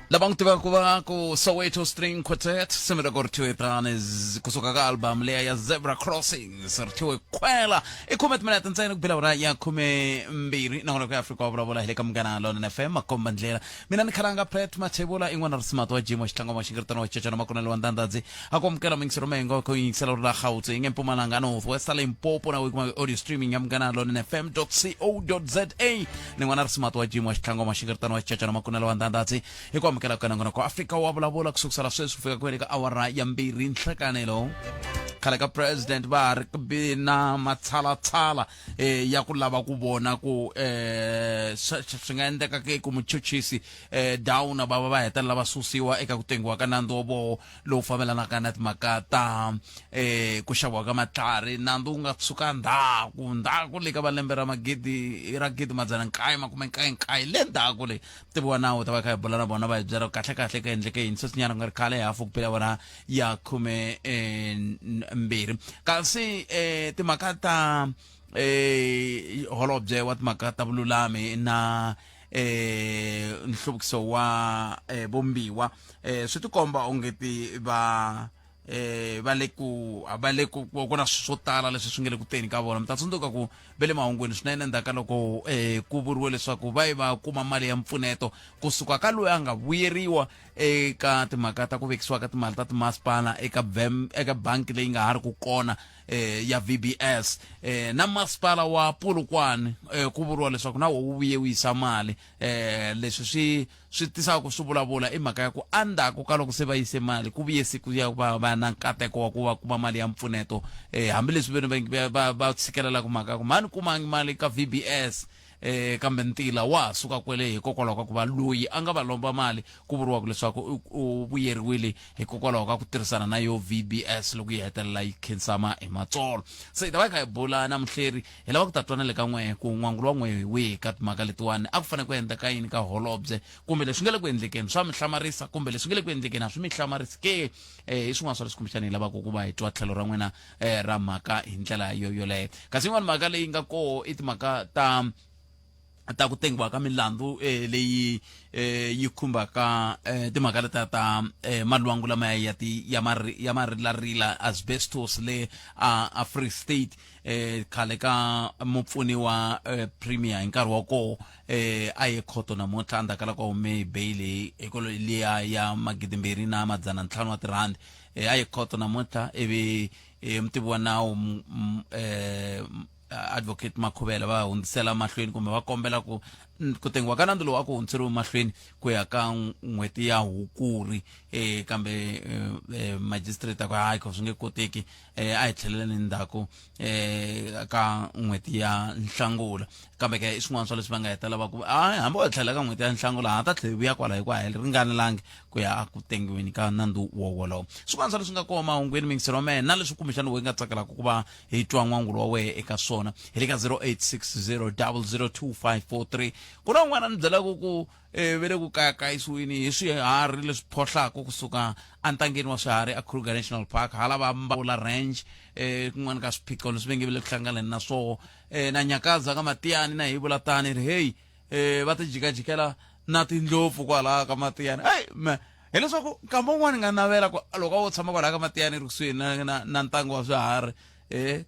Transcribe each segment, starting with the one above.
Lava n'wi tivaka ku va ku Soweto String Quartet risimu ra ku ri thyiwe tani kusuka ka album leya ya Zebra Crossings ri thyiwe Khwela. I khume timinete ntsena ku bela ura ya 12 nongonoko ya Afrika wa vulavula hi le ka Munghana Lonene FM makomba ndlela. Mina ni khalanga Pret Mathebula i n'wana risimati wa Jimo Xitlangwa wa Xingiritano wa Xichechana Makunele wa Ndandadzi a ku amukela muyingiseri Mengo ku yingisela uri la Gauteng eMpumalanga North West Limpopo na kuma audio streaming ya Munghana Lonene FM co.za. Ni n'wana risimati wa Jimo Xitlangwa wa Xingiritano wa Xichechana Makunele wa Ndandadzi hi ku amukela ka nongonoko Afrika wa vulavula ku sukusela sweswi ku fika kwele ka awara ya 2 nhlekanelo. Khale ka president va ha ri ku na matshalatshala ya ku lava ku vona ku swi nga endleka ke ku muchuchisi Downer va va va hetelela va susiwa eka ku tengiwa ka nandzu wa voho lowu fambelanaka na timhaka ta ku xaviwa ka matlhari. Nandzu wu nga tshuka ndzhaku ndzhaku le ka va lembe ra magidi ra gidi madzana nkaye makume nkaye nkaye le ndzhaku le tiviwa nawu ta va kha hi bula na vona va hi byela kahle kahle ka endleke yini sweswinyana ku nga ri khale hafu ku pela vona ya khume 2. Kasi timhaka ta holobye wa timhaka ta vululami na nhluvukiso wa vumbiwa swi tikomba ongeti va va le ku va le ku ku na swilo swo tala leswi swi nga le ku teni ka vona. Mi ta tsundzuka ku ve le mahungwini swinene endzhaku ka loko ku vuriwe leswaku va ye va kuma mali ya mpfuneto kusuka ka loyi a nga vuyeriwa eka timhaka ta ku vekisiwa ka timali ta timasipala eka eka bangi leyi nga ha ri ku kona ya VBS na masipala wa Polokwane ku vuriwa leswaku na wo wu vuye wu yisa mali. Leswi swi swi tisaka ku swi vulavula i mhaka ya ku endzhaku ka loko se va yise mali ku vuye siku ya va va na nkateko wa ku va kuma mali ya mpfuneto hambileswi vene va va va tshikelelaka mhaka ya ku mhani kumangi mali ka VBS kambe ntila wa ha suka kwele hikokwalaho ka ku va loyi a nga va lomba mali ku vuriwaka leswaku u vuyeriwile hikokwalaho ka ku tirhisana na yo VBS loko yi hetelela yi khensama hi matsolo. Se hi ta va hi kha hi bula na muhleri hi lava ku ta twana le ka n'wehe ku n'wangulo wa n'wehe hi wihi ka timhaka letiwani a ku fanele ku endleka yini ka holobye kumbe leswi nga le ku endlekeni swa mi hlamarisa kumbe leswi nga le ku endlekeni a swi mi hlamarisi ke. Hi swin'wana swa leswi kumbexana hi lavaka ku va hi twa tlhelo ra n'wina ra mhaka hi ndlela yo yoleyo. Kasi yin'wana mhaka leyi nga koho i timhaka ta ta ku tengiwa ka milandzu leyi yi khumbaka timhaka leta ta malwangu lama ya ti ya mari ya marilarila asbestos le a a Free State. Khale ka mupfuni wa premier hi nkarhi wa koho a ye khoto namuntlha endzhaku ka loko a hume bail hikolo liya ya magidimbirhi na madzana ntlhanu wa tirhandi. A ye khoto namuntlha ivi mutivi wa nawu advocate Makhuvela va hundzisela mahlweni kumbe va kombela ku ku tengiwa ka nandzu lowu a ku hundziseriwe mahlweni ku ya ka n'hweti ya Hukuri. Kambe magistrate a ku hayi swi nge koteki, a hi tlheleleni ndzhaku ka n'hweti ya Nhlangula. Kambe ke i swin'wana swa leswi va nga heta lava ku a hambi wa tlhela ka n'hweti ya Nhlangula ha ta tlhela vuya kwala hikuva a hi ringanelangi ku ya ku tengiweni ka nandzu wowolowo. Swin'wana swa leswi nga kona mahungwini mingiselo wa mehe na leswi kumbexana we nga tsakelaka ku va hi twa n'wangulo wa wehe eka swona hi le ka 0860002543. Ku na un'wana a ni byelaka ku ve le ku kayakayisiweni hi swiharhi leswi phohlaka kusuka entangeni wa swiharhi a Kruger National Park hala va Mbawula Range, kun'wana ka swiphiqo leswi va nge ve le ku hlanganeni na swoho. Na Nyakaza ka Matiyani na hi vula tani ri hey va ti jikajikela na tindlopfu kwalaha ka Matiyani. Hey me hileswaku nkama wun'wani nga navela ku loko a wo tshama kwalaha ka Matiyani ri kusuhi na na na ntanga wa swiharhi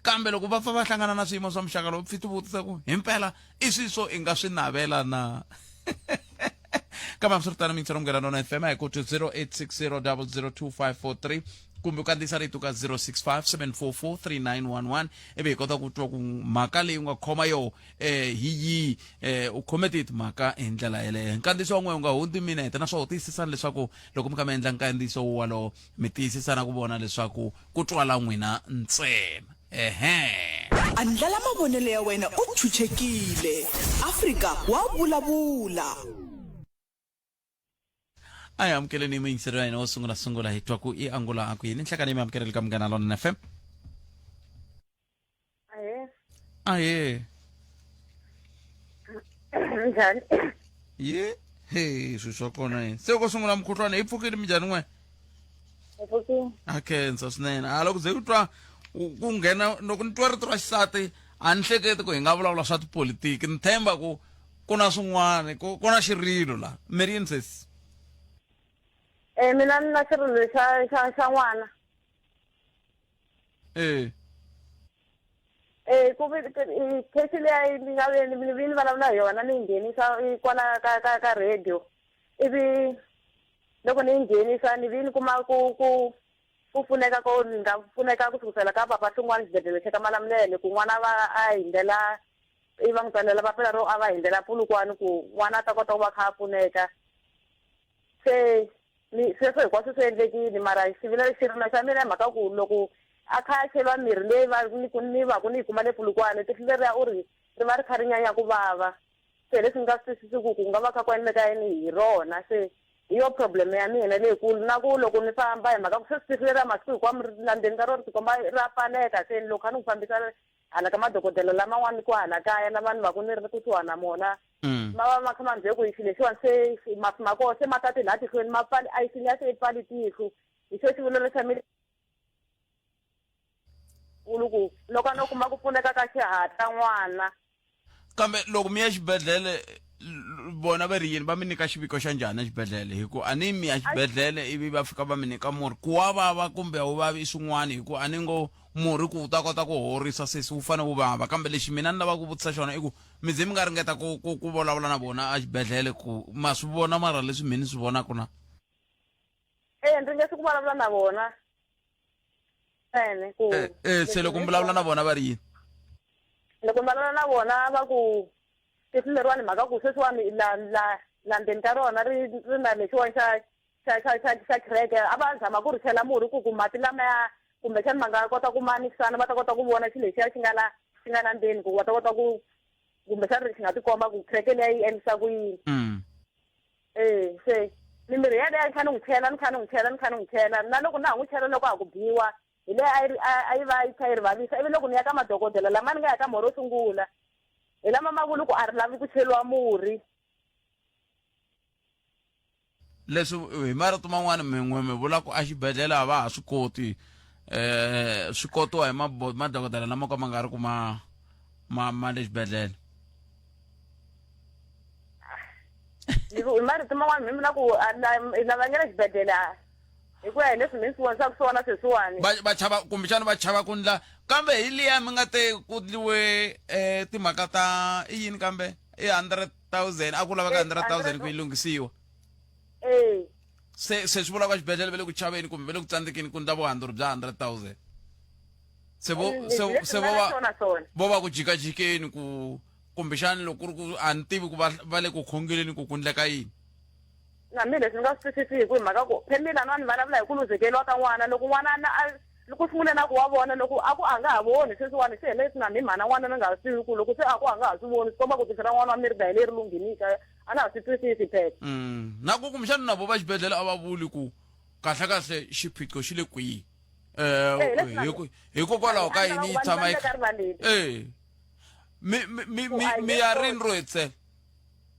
kambe loko va pfa va hlangana na swiyimo swa muxaka lowu pfi ti vutisa ku himpela i swi swo i nga swi navela na. Kambe hambiswiritano mingiselo munghana nona FM hi ku 0860002543 kumbe u kandziyisa rito ka 0657443911 ivi hi kota ku twa ku mhaka leyi u nga khoma yo hi yihi, u khome tihi timhaka hi ndlela yeleyo. Nkandziyiso wa n'we u nga hundzi minete naswona u tiyisisani leswaku loko mi kha mi endla nkandziyiso wolowo mi tiyisisa na ku vona leswaku ku twala n'wina ntsena. Ehe. Andlala mavonelo ya wena u chuchekile. Afrika wa vulavula. A hi amukeleni muyingiseri wa hina wo sungula sungula hi twa ku i angula a ku yini. Nhlekani mi amukeleli ka Munghana Lonene FM. Ahee. Ahee. Njhani? Ye he swilo swa kona yini se ko sungula mukhuhlwana hi pfukile minjhani n'we? Hi pfukile. A khensa swinene. A loko ze ku twa ku nghena loko ni twa rito ra xisati a ni hleketi ku hi nga vulavula swa tipolitiki ni themba ku ku na swin'wana ku na xirilo la mi ri yini sesi? Mina ni na xirilo xa n'wana. Eh. Ku vi case leyi ni nga ve ni vi ni vulavula hi yona ni yi nghenisa kwala ka radio ivi loko ni yi nghenisa ni vi ni kuma ku pfuneka ko ni nga pfuneka ku sukusela ka papa Hlungwani xibedhlele xa ka Malamulele ku n'wana va a hundzela ivi va n'wi tsalela papila ro a va hundzela Polokwane ku n'wana a ta kota ku va a kha a pfuneka se ni sweswo hinkwaswo swi endlekile mara xivilelo xirilo xa mina hi mhaka ku loko a kha a cheliwa mirhi leyi va ni ku ni va ku ni yi kuma le Polokwane tihlo leriya u ri ri va ri kha ri nyanya ku vava se leswi ni nga swi twisisi ku ku nga va kha ku endleka yini hi rona se hi yo problem ya mina leyikulu na ku loko ni famba hi mhaka ku sweswi tihlo leriya masiku hinkwawo la ndzeni ka rona ri tikomba ra pfaleka se loko kha ni ku fambisa hala ka madokodela laman'wana ku hala kaya lama ni va ku ni ri kusuhana na mona ma va ma kha ma ni byela ku xilo lexiwani se mafi ma kona se ma tati laha tihlweni ma pfali ayisi liya se yi pfali tihlo hi xo xivulelo xa mina kulu ku loko a no kuma ku pfuneka ka xihatla n'wana. Kambe loko mi ya xibedhlele vona va ri yini va mi nyika xiviko xa njhani exibedhlele hi ku a ni mi ya xibedhlele ivi va fika va mi nyika murhi ku wa vava kumbe a wu vavi i swin'wana hi ku a ni ngo murhi ku wu ta kota ku horisa sesi wu fane wu vava kambe lexi mina ni lavaka ku vutisa xona i ku mi ze mi nga ringeta ku vulavula na vona exibedhlele ku ma swi vona mara leswi mhe ni swi vonaka na. Eya ndzi ringese ku vulavula na vona ene ku Eh, eh, se loko mi vulavula na vona va ri yini loko mi vulavula na vona va ku tihlo leriwani mhaka ku sweswiwani la la la ndzeni ka rona ri na lexiwani xa crack a va zama ku ri chela murhi ku mati lamaya kumbexani ma nga kota ku ma mikisana va ta kota ku vona xilo lexiya xi nga la ndzeni ku va ta kota ku kumbexani xi nga tikomba ku crack leyi yi endlisa ku yini. E se mimirhi yaleyo ni kha ni n'wi chela ni kha ni n'wi chela ni kha ni n'wi chela na loko na ha n'wi chela loko a ha ku biwa hi leyi a yi ri a yi va yi kha yi ri vavisa ivi loko ni ya ka madokodela lama ni nga ya ka mo ro sungula hi lama ma vuli ku a ri lavi ku cheliwa murhi. Leswi hi marito man'wani min'we mi vula ku exibedhlele a va ha swi koti um swi kotiwa hi madokodela lama ka ma nga ri ku ma le xibedhlele. Ni ku hi marito man'wana mi vula ku lava nga le xibedhlele hi ku ya hi leswi mi swi vonisaka swona sweswiwani. Va chava kumbexana va chava ku ndla kambe hi liya mi nga te ku ndliwe um timhaka ta i yini kambe i 100,000 a ku laveka 100,000 ku yi lunghisiwa. E. Se swi vula ku exibedhlele va le ku chaveni kumbe va le ku tsandzekeni ku ndla vuhandzuri bya 100,000. Se vo se se vo va vo va ku jikajikeni ku kumbexani loko ku ri ku a ni tivi ku va le ku khongeleni ku ku ndleka yini. Na mina leswi ni nga swi twisisiku hi mhaka ku phe mina ni vulavula hi ku luzekeriwa ka n'wana loko n'wana na a ku sungule na ku wa vona loko a ku a nga ha voni sweswiwani se hi leswi na mi mhana n'wana ni nga swi tivi ku loko se a ku a nga ha swi voni swi komba ku tihlo ra n'wana wa mi ri dahi leri lunghinika a na ha swi twisisi phela. Na ku kumbexana na vo va xibedhlele a va vuli ku kahle kahle xiphiqo xi le kwihi um hikokwalaho ka yini yi tshama yi e mi ya rini ro hetisela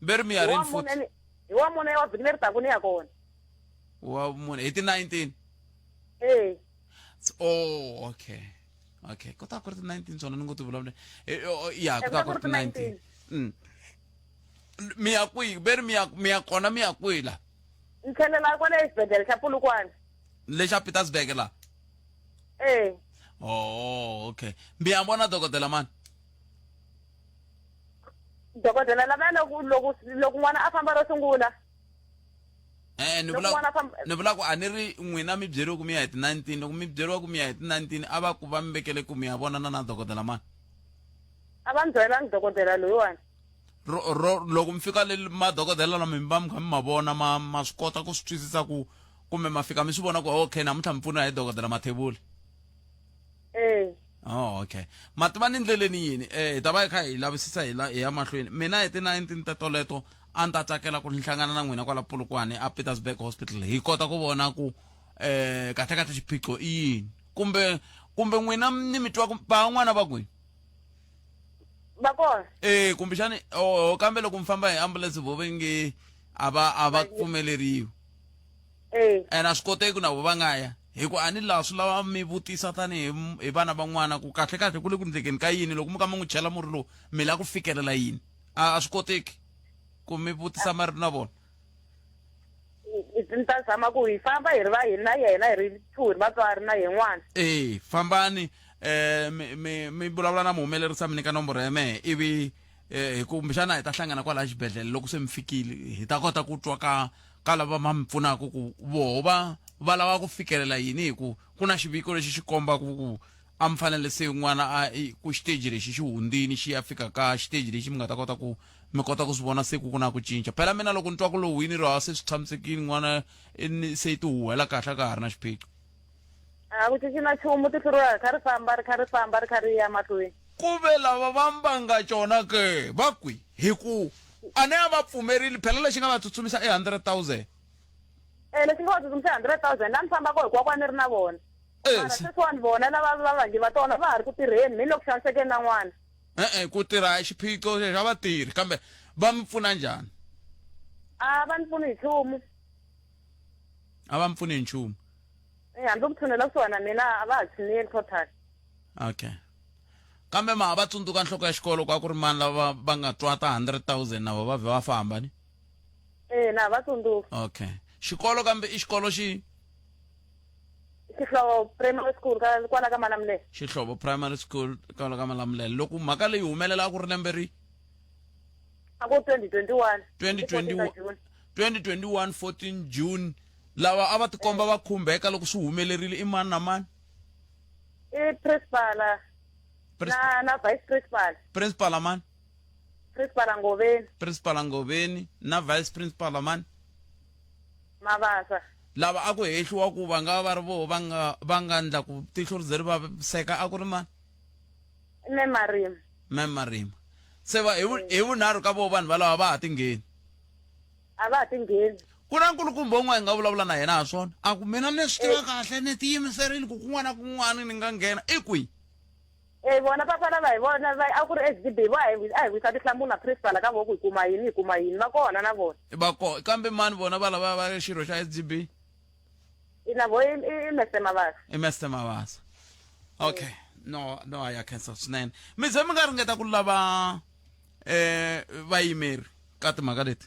ve ri mi ya rini futhi hi wa mune wa vhiki leri taka ni ya kona wa mune hi ti 19 e oh okay okay ku ta ku ri ti 19 swona ni ngo ti vulavula ya ku ta ku ri ti 19 mi ya kwihi ve ri mi ya kona mi ya kwihi la ni tlhelela kwale exibedhlele xa Polokwane lexa Pietersburg la e oh okay mi ya vona dokodela mani Dokodela lavaya loko loko loko n'wana a famba ro sungula. Eh ni vula ni vula ku a ni ri n'wina mi byeriwe ku mi ya hi ti 19 loko mi byeriwa ku mi ya hi ti 19 a va ku va mi vekele ku mi ya vonana na dokodela mani. A va ni byelangi dokodela loyiwani. Ro ro loko mi fika le madokodela lama mi va mi kha mi ma vona ma ma swi kota ku swi twisisa ku kumbe ma fika mi swi vona ku okay namuntlha mi pfuniwa hi dokodela Mathebula. Eh. Oh okay. Ma tiva ni ndleleni yini? Eh hi ta va hi kha hi lavisisa hi la hi ya mahlweni. Mina hi ti 19 ta toleto a ni ta tsakela ku hlangana na n'wina kwala Polokwane a Pietersburg Hospital hi kota ku vona ku eh kahle kahle xiphiqo i yini. Kumbe kumbe n'wina ni mi twa van'wana va kwihi? Va kona. Eh kumbexani oh kambe loko mi famba hi ambulance vo va nge a va a va pfumeleriwi. Eh. Ene a swi koteki na vo va nga ya hi ku a ni laha swi lava mi vutisa tanihi hi vana van'wana ku kahle kahle ku le ku ndlekeni ka yini loko mi ka mi n'wi chela murhi lowu mi lava ku fikelela yini a swi koteki ku mi vutisa marito na vona. ni ta zama ku hi famba hi ri va hina na yena hi ri two hi ri vatswari na ye n'wana. E fambani eh mi mi mi vulavula na muhumelerisi a mi nyika nomboro ya mehe ivi eh hi kumbexana hi ta hlangana kwalaya xibedhlele loko se mi fikile hi ta kota ku twa ka ka lava va mi pfunaka ku voho va va lava ku fikelela yini hi ku ku na xiviko lexi xi kombaka ku a mi fanele se n'wana a ku xiteji lexi xi hundzini xi ya fika ka xiteji lexi mi nga ta kota ku mi kota ku swi vona se ku ku na ku cinca phela mina loko ni twa ku lowini ro se swi tshamisekile n'wana se yi ti huhela kahle a ka ha ri na xiphiqo. A ku cinci na nchumu tihlo ro ya ri kha ri famba ri kha ri famba ri kha ri ya mahlweni. Ku ve lava va mbanga cona ke va kwi hi ku a ne a va pfumerile phela lexi nga va tsutsumisa i 100,000. E lexi nga va tsutsumisa i 100,000 la ni fambaka hinkwako a ni ri na vona. Mara sweswiwani vona lava va vangi va tona va ha ri ku tirheni mi le ku xanisekeni na n'wana. E-e ku tirha i xiphiqo xexo a va tirhi kambe va mi pfuna njhani? A va ni pfuni hi nchumu. A va mi pfuni hi nchumu. E hambi ku tshunela kusuhani na mina a va ha tshineli total. Okay. Kambe ma ha va tsundzuka nhloko ya xikolo ku a ku ri mani lava va nga twa ta 100,000 na vo va vhe va famba ni? E na ha va tsundzuka. Okay. Xikolo kambe i xikolo xi? Xihlovo Primary School ka kwala ka Malamulele. Xihlovo Primary School kwala ka Malamulele. Loko mhaka leyi humelela a ku ri lembe ri? A ku 2021. 2021 2021 14 June. Lava a va tikomba va khumbeka loko swi humelerile i mani na mani? I principal na na vice principal. Principal mani? Principal Ngoveni. Principal Ngoveni na vice principal mani? Mabasa. Lava a ku hehliwa ku va nga va ri voho va nga va nga ndla ku tihlo ri ze ri vaviseka a ku ri mani? Me Marima. Me Marima. Se va hi hi vunharhu ka voho vanhu valava va ha tingheni. A va ha tingheni. Ku na nkulukumba un'wana hi nga vulavula na yena ha swona a ku mina ni swi tiva kahle ni tiyimiserile ku kun'wana na kun'wana ni nga nghena i kwihi? E vona papa lava hi vona va a ku ri SGB vo a hi a hi wisa tinhlamulo na principal ka vo ku hi kuma yini hi kuma yini va kona na vona. Va kona kambe mani vona va lava va ri xirho xa SGB? Ina vo i i Mr Mabasa. I Mr Mabasa. Okay. No no ya khensa swinene. Mi ze mi nga ringeta ku lava eh vayimeri ka timhaka leti?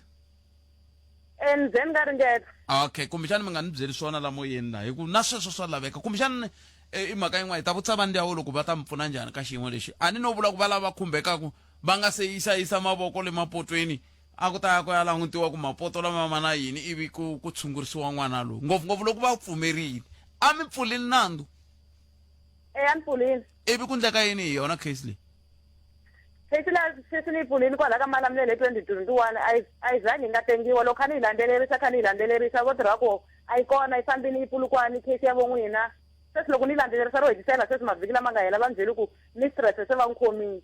E ni ze ni nga ringeta. Okay, kumbexana mi nga ni byeli swona la moyeni la hi ku na sweswo swa laveka. Kumbexana e, i mhaka yin'wana hi ta vutisa va ndyangu loko va ta mi pfuna njhani ka xiyimo lexi. A ni no vula ku va lava khumbekaku va nga se yisa yisa mavoko le mapotweni a ku ta ya ku ya langutiwa ku mapoto lama ma na yini ivi ku ku tshungurisiwa n'wana lowu ngopfungopfu loko va pfumerile a mi pfulini nandzu. E a ni pfulini. Ivi ku ndleka yini hi yona case leyi? Case la sweswi ni yi pfulini kwala ka Malamulele hi 2021 a yi a yi zangi yi nga tengiwa loko kha ni yi landzelerisa kha ni yi landzelerisa vo tirha ku a yi kona yi fambini yi pulukwani case ya vo n'wina sweswi loko ni yi landzelerisa ro hetisela sweswi mavhiki lama nga hela va ni byele ku mistress se va n'wi khomile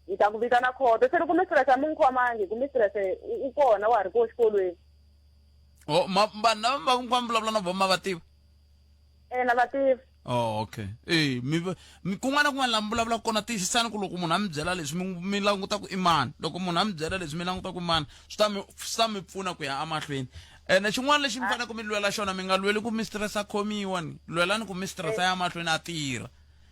hi ta ku vitana khoto se loko mistress a mi n'wi khomangi ku mistress u kona wa ha ri ko xikolweni. Oh, ma vanhu lava va va vulavula na vona ma va tiva? E na va tiva. Oh, okay. Eh, mi mi kun'wana na kun'wana la mi vulavulaka kona tiyisisani ku loko munhu a mi byela leswi mi mi languta ku i mani. Loko munhu a mi byela leswi mi languta ku mani, swi ta mi swi ta mi pfuna ku ya emahlweni. Ene xin'wana lexi mi faneleke mi lwela xona mi nga lweli ku mistress a khomiwa ni, lwelani ku mistress a ya mahlweni a tirha.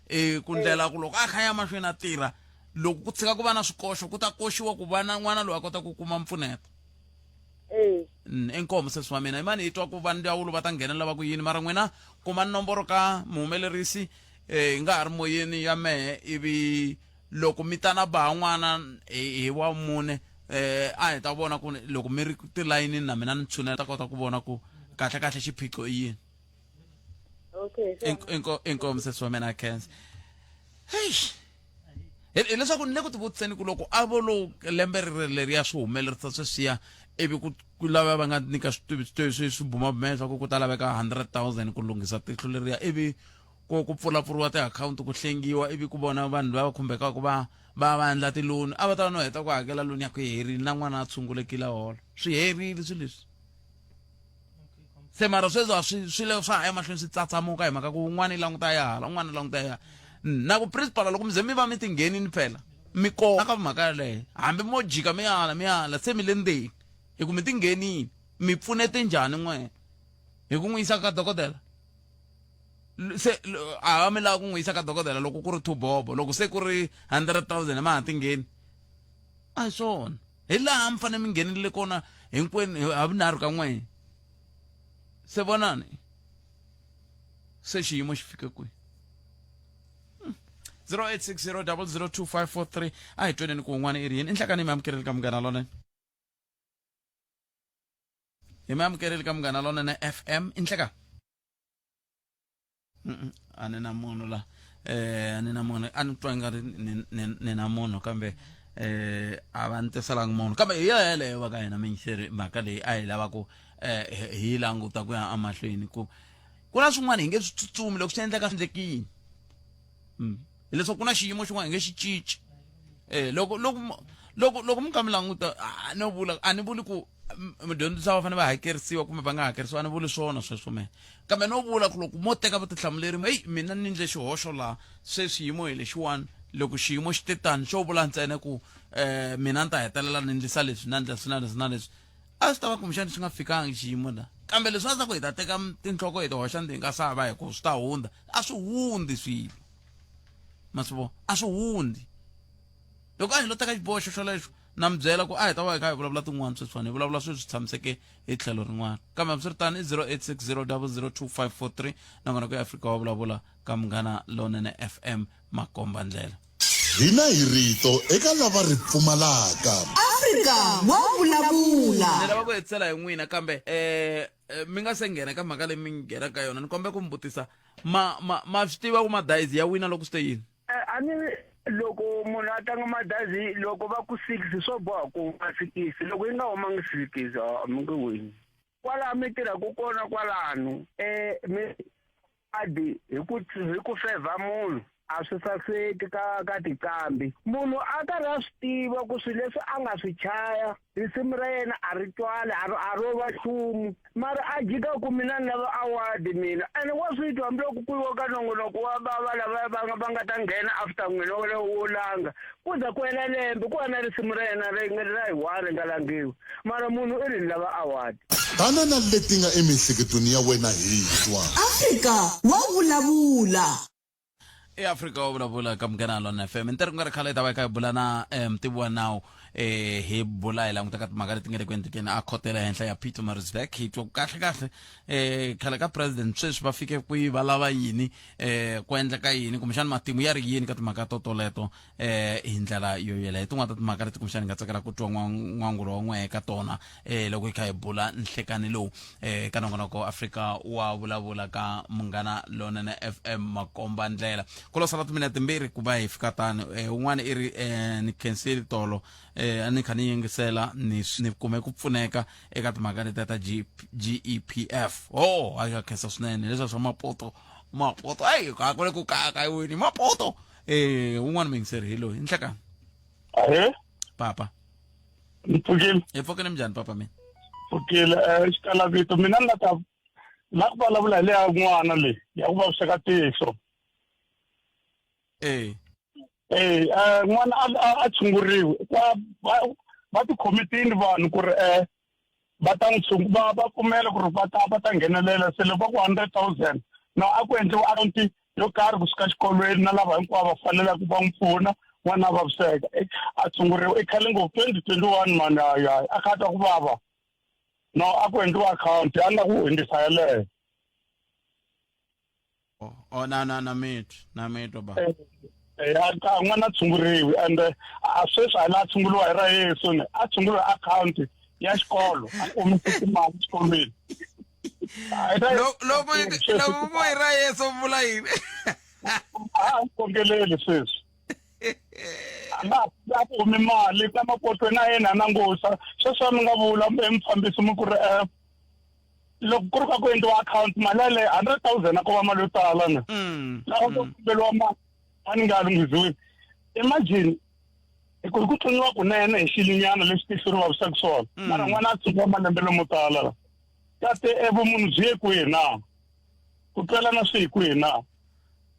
Eh, ku ndlela ku loko a kha ya mahlweni a tirha, loko ku tshika ku va na swikoxo ku ta koxiwa ku va na n'wana loyi a kota ku kuma mpfuneto. Eh. Inkomu sesi wa mina imani hi twa ku va ndzawulo va ta nghenelela va ku yini mara n'wina kuma nomboro ka muhumelerisi eh hi nga ha ri moyeni ya mehe ivi loko mi ta na ba n'wana hi wa mune eh a hi ta vona ku loko mi ri tilayinini na mina ni tshunela ta kota ku vona ku kahle kahle xiphiqo i yini. Okay. Inkomu sesi wa mina khensa. Hey. Hileswaku ni le ku tivutiseni ku loko a vo lo lembe ri leriya swi humelerisa sweswiya ivi ku ku lava va nga nyika swibumabumelo swa ku ku ta laveka 100,000 ku lunghisa tihlo leriya ivi ku ku pfulapfuriwa tiakhawunti ku hlengiwa ivi ku vona vanhu lava khumbekaka va va va endla tiloni a va ta va no heta ku hakela loni ya ku herile na n'wana a tshungulekile holo swi herile swilo leswi. Se mara sweswi a swi swi le swa ha ya mahlweni swi tsatsamuka hi mhaka ku un'wana i languta ya hala un'wana i languta ya na ku principal loko mi ze mi va mi tinghenini phela mi kona ka mhaka yaleyo hambi mo jika mi ya hala mi ya hala se mi le ndzeni hi ku mi tinghenini mi pfunete njhani n'we hi ku n'wi yisa ka dokodela se a va mi lava ku n'wi yisa ka dokodela loko ku ri 2 bobo loko se ku ri 100,000 ma ha tingheni a hi swona hi laha mi fanele mi nghenelele kona hinkwenu ha vunharhu ka n'we. Se vonani se xiyimo xi fike kwihi. 0860002543 a hi tweneni ku un'wana i ri yini. I nhlakani mi amukeleli ka Munghana Lonene. Hi mi amukeleli ka Munghana Lonene FM. I nhleka. A ni na munhu la a ni na munhu a ni twa nga ri ni na munhu kambe a va ni tiselanga munhu kambe hi yo yeleyo va ka hina minxeri mhaka leyi a hi lava ku hi yi languta ku ya emahlweni ku ku na swin'wana hi nge swi tsutsumi loko swi endleka swi endlekile hileswaku ku na xiyimo xin'wana hi nge xi cinci loko loko loko loko mi kha mi languta a no vula a ni vuli ku mudyondzisi va fanele va hakerisiwa kumbe va nga hakerisiwa a ni vuli swona sweswo me kambe no vula ku loko mo teka vutihlamuleri heyi mina ni ndle xihoxo laha se xiyimo hi lexiwani loko xiyimo xi te tani xo vula ntsena ku um mina ni ta hetelela ni ndlisa leswi na ndla swi na leswi na leswi a swi ta va kumbexani swi nga fikangi xiyimo la kambe leswi a swa ku hi ta teka tinhloko hi ti hoxa ndzeni ka sava hi ku swi ta hundza a swi hundzi swilo ma swi vona a swi hundzi loko a hi lo teka xiboho xo xolexo na mi byela ku a hi ta va hi kha hi vulavula tin'wana sweswiwani hi vulavula swilo swi tshamiseke hi tlhelo rin'wana kambe hambiswiritano i 0860002543 nakona ku ya Afrika wa vulavula ka Munghana Lonene FM makomba ndlela. Hina hi rito eka lava ri pfumalaka. Afrika wa vulavula. Ni lava ku hetisela hi n'wina kambe um mi nga se nghena ka mhaka leyi mi nghena ka yona ni kombela ku mi vutisa ma ma ma swi tiva ku madayizi ya wina loko swi te yini A ni loko munhu a tlanga madazi loko va ku six swo boha ku huma sikisi loko yi nga humangi sikisi a mi nge wini kwalaha mi tirhaka kona kwalano mi adi hi ku hi ku fevha munhu a swi saseki ka ka tiqambi munhu a karhi a swi tiva ku swilo leswi a nga swi chaya risimu ra yena a ri twali a ro a ro va nchumu mara a jika ku mina ni lava award mina ene wa swi twa hambiloko ku yiwa ka nongonoko wa va lava va nga va nga ta nghena after n'wina wo langa ku za ku hela lembe ku va na risimu ra yena ri ra yi one ri nga langiwi mara munhu i ri ni lava award. Tana na leti nga emiehleketweni ya wena hi twa. Afrika wa vulavula. E Afrika wa vulavula ka Munghana Lonene FM. Ntirho ku nga ri khale hi ta va hi kha hi bula na mutivi wa nawu hi bula hi languta ka timhaka leti nga le ku endlekeni a khoto ya le henhla ya Pietermaritzburg hi twa ku kahle kahle khale ka president sweswi va fike kwihi va lava yini ku endleka yini kumbexana matimu ya ri yini ka timhaka to toleto hi ndlela yo yela hi tin'wana ta timhaka leti kumbexana hi nga tsakela ku twa n'wangulo wa n'we eka tona loko hi kha hi bula nhlekani lowu ka nongonoko Afrika wa vulavula ka Munghana Lonene FM makomba ndlela ku lo sala timinete timbirhi ku va hi fika tano un'wana i ri ni khensile tolo a ni kha ni yingisela ni ni kume ku pfuneka eka timhaka letiya ta GEPF oh a khensa swinene leswa swa mapoto mapoto ayi a ku le ku kayakayiweni mapoto un'wana muyingiseri hi loyi nhlekani. Ahee. Papa. Ni pfukile. Hi pfukile minjhani papa mina? Pfukile xikala vito mina ni la ta la ku vulavula hi leya n'wana leyi ya ku vaviseka tihlo. Eh. Eh n'wana a tshunguriwe kwa va tikhomitini vanhu ku ri va ta n'wi tshungu va va pfumela ku ri va ta va ta nghenelela se loko va ku 100,000 no a ku endliwa akhawunti yo karhi kusuka xikolweni na lava hinkwavo va faneleke va n'wi pfuna n'wana a vaviseka a tshunguriwa i khale ngopfu 2021 mani hayi hayi a kha a twa ku vava no a ku endliwa akhawunti a ni la ku hundzisa yeleyo. Oh, oh na na na mitwa na mitwa ba. A n'wana a tshunguriwi and a sweswi a la tshunguriwa hi ra Yesu ne a tshunguriwa akhawunti ya xikolo a kumisa timali xikolweni. Loko loko ku hi ra Yesu vula yini? A khongeleli sweswi. A nga a kumi mali ka mapotweni a yena na ngosa sweswi a mi nga vula emufambisi mi ku ri loko ku ri ka ku endliwa akhawunti mali yaleyo 100,000 a ko va mali yo tala na lava ku komberiwa mali a ni nga lunghiziwi imagine hi ku hi ku tluniwa kunene hi xilinyana lexi tihlo ri vavisaka swona mara n'wana a tsundzuka malembe lomo tala la kate vumunhu byi ye kwihi na ku twelana swi hi kwihi na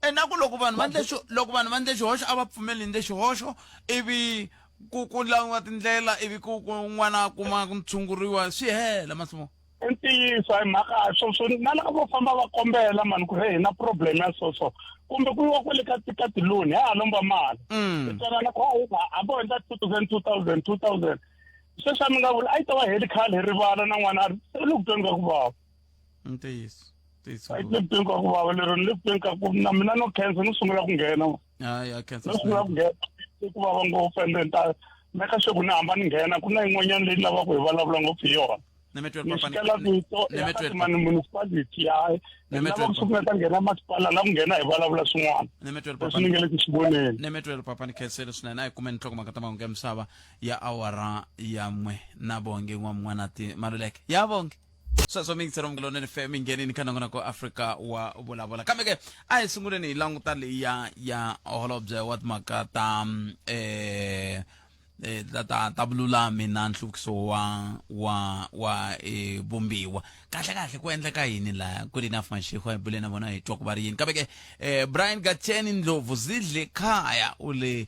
E na ku loko vanhu va ndle xo loko vanhu va ndle xihoxo a va pfumeli ndle xihoxo ivi ku ku langiwa tindlela ivi ku ku n'wana a kuma ku tshunguriwa swi hela masimu I ntiyiso a hi mhaka swo swo na lava vo famba va kombela mani ku ri hi na problem ya so so kumbe ku yiwa kwale ka ka tiloni ha ha lomba mali hi twanana ku hambi ho endla 2000 2000 2000 sweswi a mi nga vula a yi ta va heli khale hi rivala na n'wana a ri se le ku tweni ka ku vava. Ntiyiso, ntiyiso. Yi le ku tweni ka ku vava lero ni le ku tweni ka ku na mina no khensa no sungula ku nghena. Hayi, a khensa. No sungula ku nghena ku vava ngopfu ende ni ta meka sure ku ni hamba ni nghena ku na yin'wanyana leyi ni lavaka hi vulavula ngopfu hi yona. Ni xikela vito ya Katimani municipality ya lava ku sungula ta nghena masipala la ku nghena hi vulavula swin'wana leswi ni nge le ku swi voneni. Nemetwelo papa, ni khensele swinene. A hi kumeni nhlokomhaka ta mahungu ya misava ya awara ya n'we na Bonge N'wam'wanati Maluleke ya Bonge. Sweswo mi yingisela Munghana Lonene FM, mi nghenini ka nongonoko Afrika wa Vulavula. Kambe ke a hi sunguleni hi languta leyi ya holobye wa timhaka ta ta vululami na nhluvukiso wa vumbiwa. Kahle kahle ku endleka yini laha? Good enough Mashiko, hi bule na vona hi twa ku va ri yini. Kambe ke Brian Gatsheni Ndlovu zidle khaya u le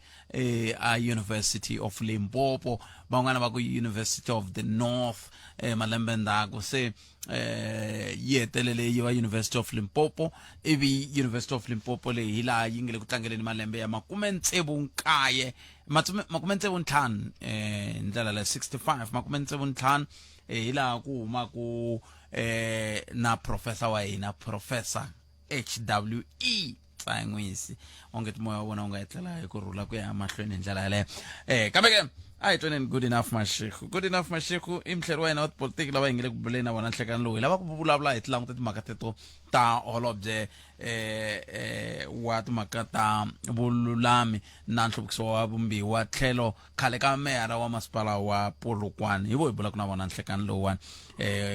a University of Limpopo, van'wana va ku University of the North malembe ndzhaku se yi hetelele yi va University of Limpopo. Ivi University of Limpopo leyi hi laha yi nge le ku tlangeleni malembe ya 69, 65 ndlela le 65, 65 hi laha ku humaku na professor wa hina, Professor HWE Tsan'wisi. Onge moya wa vona wu nga etlela hi ku rhula ku ya mahlweni hi ndlela yaleyo. Kambe ke a hi twaneni Good Enough Mashego. Good Enough Mashego i muhleri wa hina wa tipolitiki lava hi nge le ku buleni na vona nhlekani lowu. Hi lava ku vulavula hi tilanguta timhaka teto ta holobye wa timhaka ta vululami na nhluvukiso wa vumbiwa, tlhelo khale ka meyara wa masipala wa Polokwane. Hi vo hi bulaka na vona nhlekani lowuwani.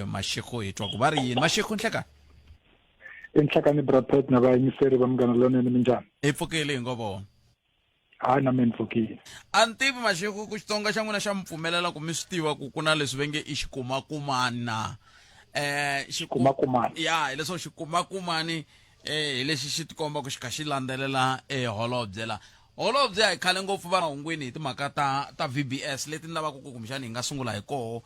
Mashego, hi twa ku va ri yini. Mashego, nhlekani. Enhlekani Brapet na vayingiseri va Munghana Lonene, minjhani? Hi pfukile hi ngo vona. Hayi, na mina ni pfukile. A ni tivi Mashego ku Xitsonga xa n'wina xa mi pfumelela ku mi swi tiva ku ku na leswi va nge i xikumakumani na Xikumakumani. Ya, hileswaku xikumakumani hi lexi xi tikomba ku xi kha xi landzelela holobye la. Holobye a hi khale ngopfu va hungwini hi timhaka ta VBS leti ni lavaka ku kumbexani hi nga sungula hi koho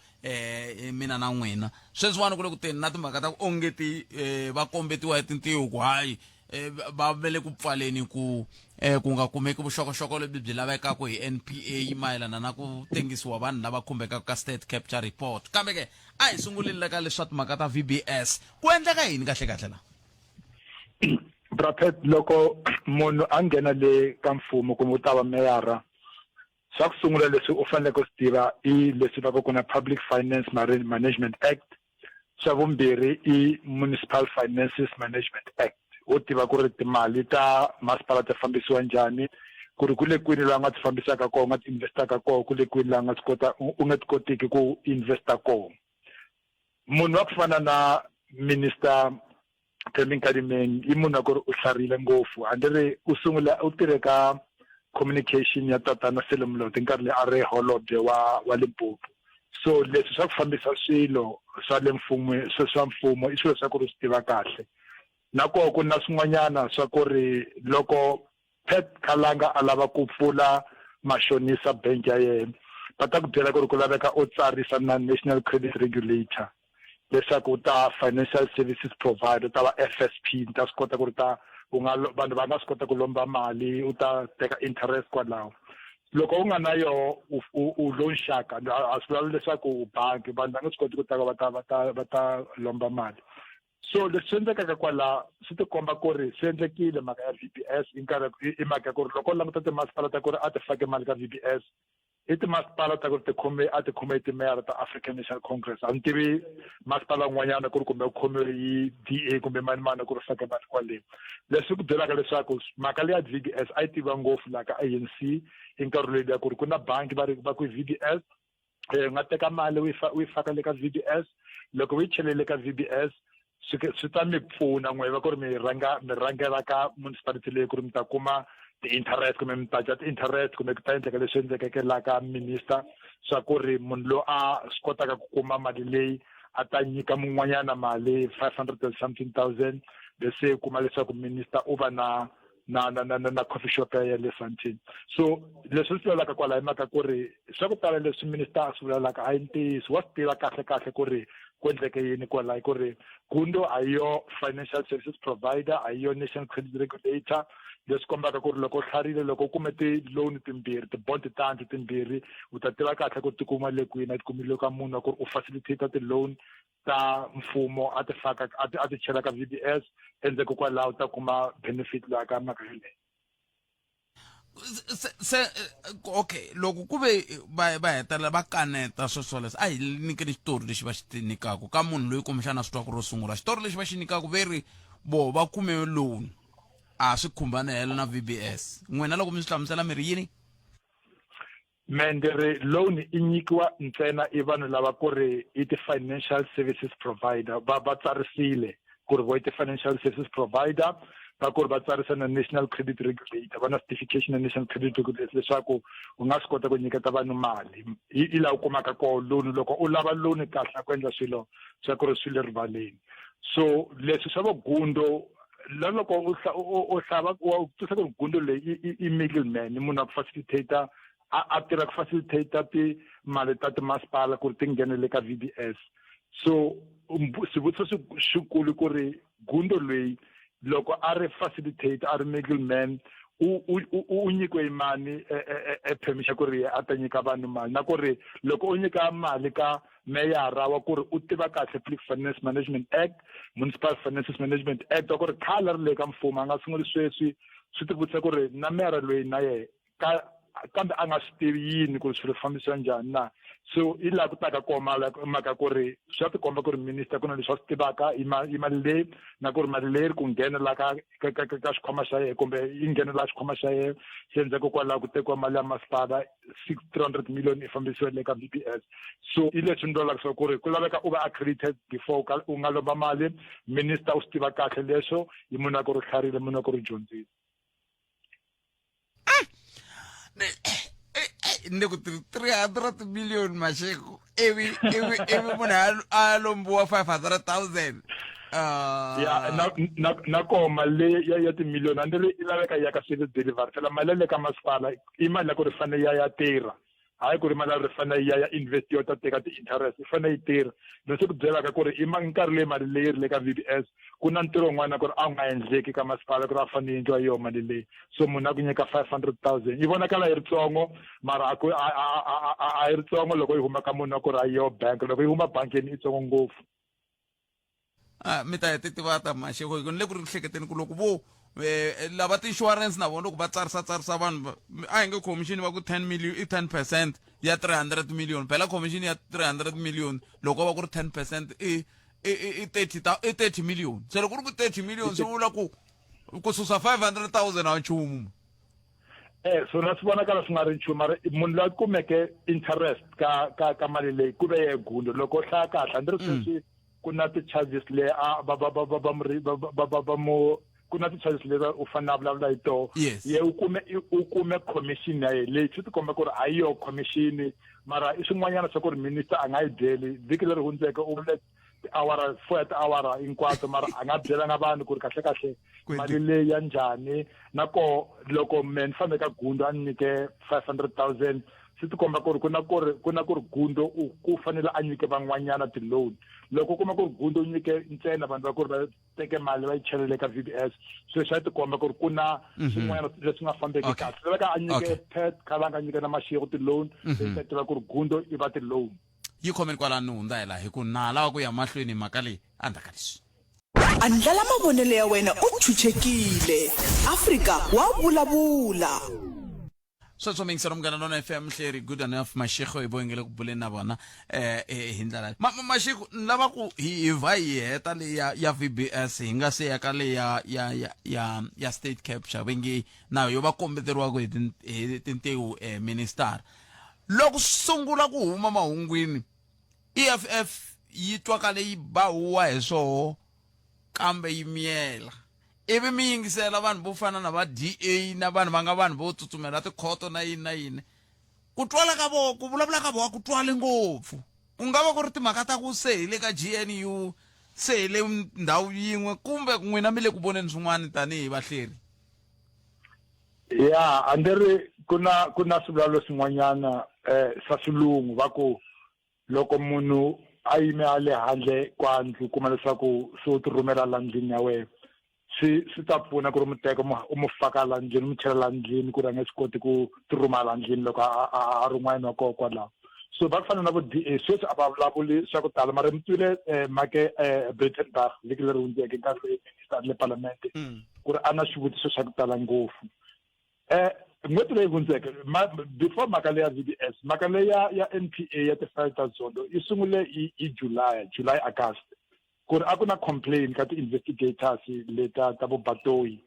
mina na n'wina. Sweswiwani ku le ku teni na timhaka ta ku ongeti va kombetiwa hi tintiho ku hayi va ve le ku pfaleni ku nga kumeki vuxokoxoko lebyi byi lavekaka hi NPA mayelana na ku tengisiwa vanhu lava khumbekaka ka state capture report. Kambe ke a hi sunguleni le ka leswa timhaka ta VBS. Ku endleka yini kahle kahle la? Brapet, loko munhu a nghena le ka mfumo kumbe u ta va meyara, swa ku sungula leswi u faneleke u swi tiva i leswi va ku na Public Finance Management Act, swa vumbirhi i Municipal Finances Management Act. Wo tiva ku ri timali ta masipala ti fambisiwa njhani, ku ri ku le kwini laha u nga ti fambisaka kona, u nga ti investaka kona, ku le kwini laha u nga swi kota u nga ti kotiki ku investa kona. Munhu wa ku fana na Minister Thembi Nkadimeng i munhu wa ku ri u hlarile ngopfu. Hambi ri u sungula u tirhe ka communication ya tatana Sello Moloto nkarhi leyi a ri holobye wa Limpopo. So leswi swa ku fambisa swilo swa le mfumweni swa mfumo i swilo swa ku ri swi tiva kahle. Na koho ku na swin'wanyana swa ku ri loko Pat Khalanga a lava ku pfula mashonisa bank ya yena, va ta ku byela ku ri ku laveka u tsarisa na National Credit Regulator leswaku u ta financial services provider, u ta va FSP, ni ta swi kota ku ri ta u nga vanhu va nga swi kota ku lomba mali, u ta teka interest kwalaho. Loko u nga na yoho u loan shark, a swi vulavuli leswaku u bangi, vanhu va nge swi koti ku ta va ta va ta va ta lomba mali. So leswi swi endlekaka kwala swi tikomba ku ri swi endlekile mhaka ya VBS i nkarhi i mhaka ya ku ri loko u languta timasipala ta ku ri a ti fake mali ka VBS, i timasipala ta ku ri tikhome a ti khome timeyara ta African National Congress. A ni tivi masipala wun'wanyana ku ri kumbe u khomiwe hi DA kumbe mani mani ku ri fake mali kwale. Leswi ku byelaka leswaku mhaka leya VBS a yi tiviwa ngopfu laha ka ANC i nkarhi loyi ya ku ri ku na bangi va ri va ku VBS, u nga teka mali u yi faka le ka VBS. Loko u yi chelele ka VBS swi ta mi pfuna n'we va ku ri mi rhanga mi rhangela ka municipality leyi ku ri mi ta kuma ti-interest kumbe mi ta dya ti-interest kumbe ku ta endleka leswi endlekeke laha ka minister swa ku ri munhu loyi a swi kotaka ku kuma mali leyi a ta nyika mun'wanyana mali 500 and something thousand, bese kuma leswaku minister u va na coffee shop ya le Sandton. So leswi swi vulaka kwala hi mhaka ku ri swa ku tala leswi minister a swi vulaka a yi ntiyiso. Wa swi tiva kahle kahle ku ri ku endleke yini kwala, ku ri Gundo a yi yo financial services provider, a yi yo national credit regulator, leswi kombaka ku ri loko u hlarile, loko u kume ti-loan timbirhi, ti-bond tandlu timbirhi, u ta tiva kahle ku ti kuma le kwini. A ti kumile ka munhu wa ku ri u facilitator ti-loan. ta mfumo a ti faka a ti a ti chela ka VBS endzhaku kwalaho ta kuma benefit laha ka mhaka yoleyo se se okay loko ku ve va va hetelela va kaneta sweswo leswo a hi nyikeni xitori lexi va xi nyikaka ka munhu loyi kumbexana swi twaka ro sungula xitori lexi va xi nyikaka ve ri vo va kume loan a swi khumbani helo na VBS n'wina loko mi swi hlamusela mi ri yini Me ndzi ri loan i nyikiwa ntsena i vanhu lava ku ri i ti-financial services provider va va tsarisile ku ri vo i ti-financial services provider va ku ri va tsarisa na national credit regulator va na certification na national credit regulator leswaku u nga swi kota ku nyiketa vanhu mali hi i laha u kumaka koho loan loko u lava loan kahle ku endla swilo swa ku ri swi le rivaleni so leswi swa vagundo la loko u u hlava u twisa ku ri gundo leyi i i middleman i munhu wa ku facilitator a a tirha ku facilitator timali ta timasipala ku ri ti nghenele ka V_B_S so xivutiso xi xikulu ku ri gundo loyi loko a ri facilitator a ri middleman u u u nyikiwe mani e, e, e, e permission ku ri a ta nyika vanhu mali na ku ri loko u nyika mali ka meyara wa ku ri u tiva kahle Public Finance Management Act, Municipal Finances Management Act wa ku ri khale ri le ka mfumo a nga sunguli sweswi swi tivutisa ku ri na meyara loyi na yehe ka kambe a nga swi tivi yini ku ri swilo fambisiwa njhani na so i laha ku taka kona mhaka ku ri swa tikomba ku ri minister ku na leswi a swi tivaka i mali leyi na ku ri mali leyi ri ku nghena la ka ka ka ka xikhwama xa yena kumbe yi nghena la xikhwama xa yena xi endzhaku kwalaho ku tekiwa mali ya masipala 6 300 million i fambisiwa le ka VBS so i leswi ni vulaka swa ku ri ku laveka u va accredited before u nga lomba mali minister u swi tiva kahle leswo i munhu a ku ri hlarile munhu a ku ri dyondzile ni ku 300 million masheko ivi ivi ivi munhu a lombiwa 500,000 uh... ya na na na koho mali leyi ya ya timiliyoni a ni ri i laveka ya ka service delivery phela mali ya le ka masipala i mali ya ku ri fanele ya ya tirha hayi ku ri mali ya ri fanele ya ya invest yo ta teka ti-interest i fanele yi tirha leswi ku byelaka ku ri i nkarhi leyi mali leyi ri le ka V_B_S ku na ntirho wun'wana ku ri a wu nga endleki ka masipala ku ri a fanele yi endliwa yo mali leyi so munhu a ku nyika 500,000 yi vonakala yi ri tsongo mara a ku a a a yi ri tsongo loko yi huma ka munhu wa ku ri a yo bank loko yi huma bankini i tsongo ngopfu a mi ta ti tiva ta maxeko ni le ku ri hleketeni ku loko vo eh, lava ti-insurance na vona loko va tsarisa tsarisa vanhu a hi nge commission va ku 10 million i 10 percent ya 300 million phela commission ya 300 million loko va ku ri 10 percent i i i 30 ta i 30 million se loko ku ri ku 30 million swi vula ku ku susa 500,000 a nchumu eh swona swi vonakala swi nga ri nchumu mara munhu loyi a kumeke interest ka ka ka mali leyi ku ve ye gundo loko u hlaya kahle a ndzi ri sweswi ku na ti-charges le a va va va va va mu va va va va mu ku na ti-charges leti u fanele a vulavula hi toho ye u kume u kume commission ya yena leyi swi tikomba ku ri a yi yo commission mara i swin'wanyana swa ku ri minister a nga yi byeli vhiki leri hundzeke u vule tiawara four ya tiawara hinkwato mara a nga byelanga vanhu ku ri kahle kahle mali leyi ya njhani na koho loko me ni fambe ka gundo a ni nyike 500,000 swi tikomba ku ri ku na ku ri ku na ku ri gundo u ku fanele a nyike van'wanyana ti-loan loko u kuma ku ri gundo u nyike ntsena vanhu va ku ri va teke mali va yi chelele ka V_B_S sweswi swa tikomba ku ri ku na swin'wana leswi nga fambeki kahle swi laveka a nyike Pat Khalanga a nyike na Mashego ti-loan leyi ta tiva ku ri gundo i va ti-loan yi khomeni kwalano ni hundza hi laha hi ku na lava ku ya mahlweni hi mhaka leyi endzhaku ka leswi Andlala mavonelo ya wena u chuchekile. Afrika wa vulavula. Sweswo miyingiselo Munghana Lona FM Mhleri good enough Mashego hi voyingele ku buleni na vona eh, eh hi ndlela ma, ma, Mashego ni lava ku hi hi vha hi heta leyi ya, ya VBS hi nga se ya ka leyi ya ya ya ya, ya state capture va nge na yo va kombeteriwaka hi tin, hi tintiho eh, minister loko swi sungula ku huma mahungwini EFF yi twakale yi ba huwa hi swoho kambe yi miyela ivi mi yingisela vanhu vo fana na va DA na vanhu va nga vanhu vo tsutsumela tikhoto na yini na yini ku twala ka vo ku vulavula ka vona ku twali ngopfu ku nga va ku ri timhaka ta ku se hi le ka GNU se hi le ndhawu yin'we kumbe n'wina mi le ku voneni swin'wana tanihi vahleri ya a ndzi ri ku na ku na swivulavula swin'wanyana um swa xilungu va ku loko munhu a yime a le handle kwa ndlu kuma leswaku se u ti rhumela la ndlwini ya wena swi swi ta pfuna ku ri mu teka u mu faka la ndlwini mu chela la ndlwini ku ri a nge swi koti ku ti rhuma la ndlwini loko a a a ri n'wana wa koho kwalaho. So va ku fana na vo DA sweswi a va vulavuli swa ku tala, mara mi twile make Breytenbach vhiki leri hundzeke nkarhi loyi minister a ri le palamente ku ri a na xivutiso xa ku tala ngopfu. N'hweti leyi hundzeke before mhaka leya VBS, mhaka leyi ya NPA ya ti-file ta Zondo yi sungule hi July, July August, ku ri a ku na complain ka ti-investigators leta ta vo Batoyi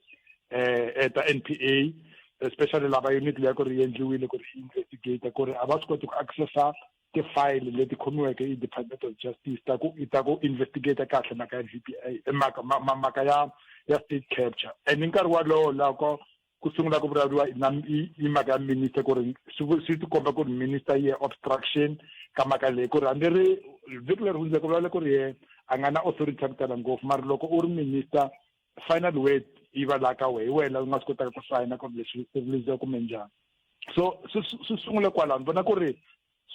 ta NPA, especially lava unit leya ku ri yi endliwile ku ri yi investigate ku ri a va swi koti ku accessa ti-file leti khomiweke i Department of Justice ta ku ta ku investigate kahle mhaka ya VPA, mhaka mhaka ya state capture. And hi nkarhi walowo loko ku sungula ku vulavuriwa na i mhaka ya minister, ku ri swi tikomba ku ri minister yi ye obstruction ka mhaka leyi, ku ri hambi ri vhiki leri hundzeke vulavula ku ri ye a nga na authority ya ku tala ngopfu, mara loko u ri minister final word yi va laha ka wehe, hi wena u nga swi kotaka ku sayina ku ri leswi release kumbe njhani. So swi sungule kwalano, ni vona ku ri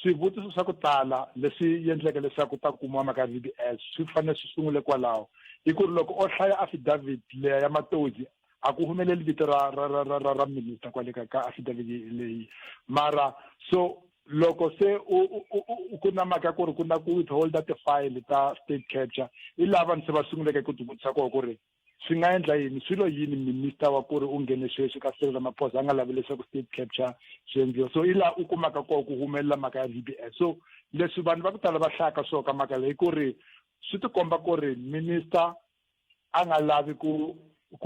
swivutiso swa ku tala leswi endleke leswaku ta kumiwa mhaka ya VBS swi fanele swi sungule kwalaho. I ku ri loko o hlaya affidavit leya ya Matozi, a ku humeleli vito ra minister kwale ka affidavit leyi. Mara so loko se u ku na mhaka ku ri ku na ku withholda ti-file ta state capture, i laha vanhu se va sunguleke ku tivutisa kona ku ri swi nga endla yini, swilo yini minister wa ku ri u nghene sweswi ka Cyril Ramaphosa a nga lavi leswaku state capture swi endliwa. So i laha u kumaka kona ku humelela mhaka ya VBS. So leswi vanhu va ku tala va hlayaka swona ka mhaka leyi, ku ri swi tikomba ku ri minister a nga lavi ku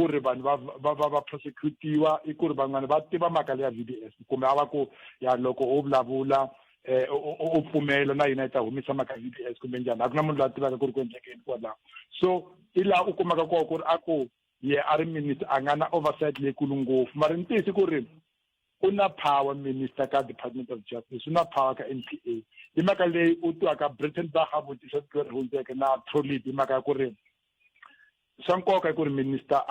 ri vanhu va prosecutiwa, i ku ri van'wana va tiva mhaka leya VBS, kumbe a va ku ya loko u vulavula u pfumela na yina yi ta humisa mhaka ya VBS kumbe njhani, a ku na munhu loyi a tivaka ku ri ku endlekeni kwalaho. So i laha u kumaka kona ku ri a ku ye a ri minister a nga na oversight leyikulu ngopfu, mara ntiyiso ku ri u na power minister ka Department of Justice, u na power ka NPA. Hi mhaka leyi u twaka Breytenbach a vutisa siku leri hundzeke na Trollip, hi mhaka ya ku ri swa nkoka i ku ri minister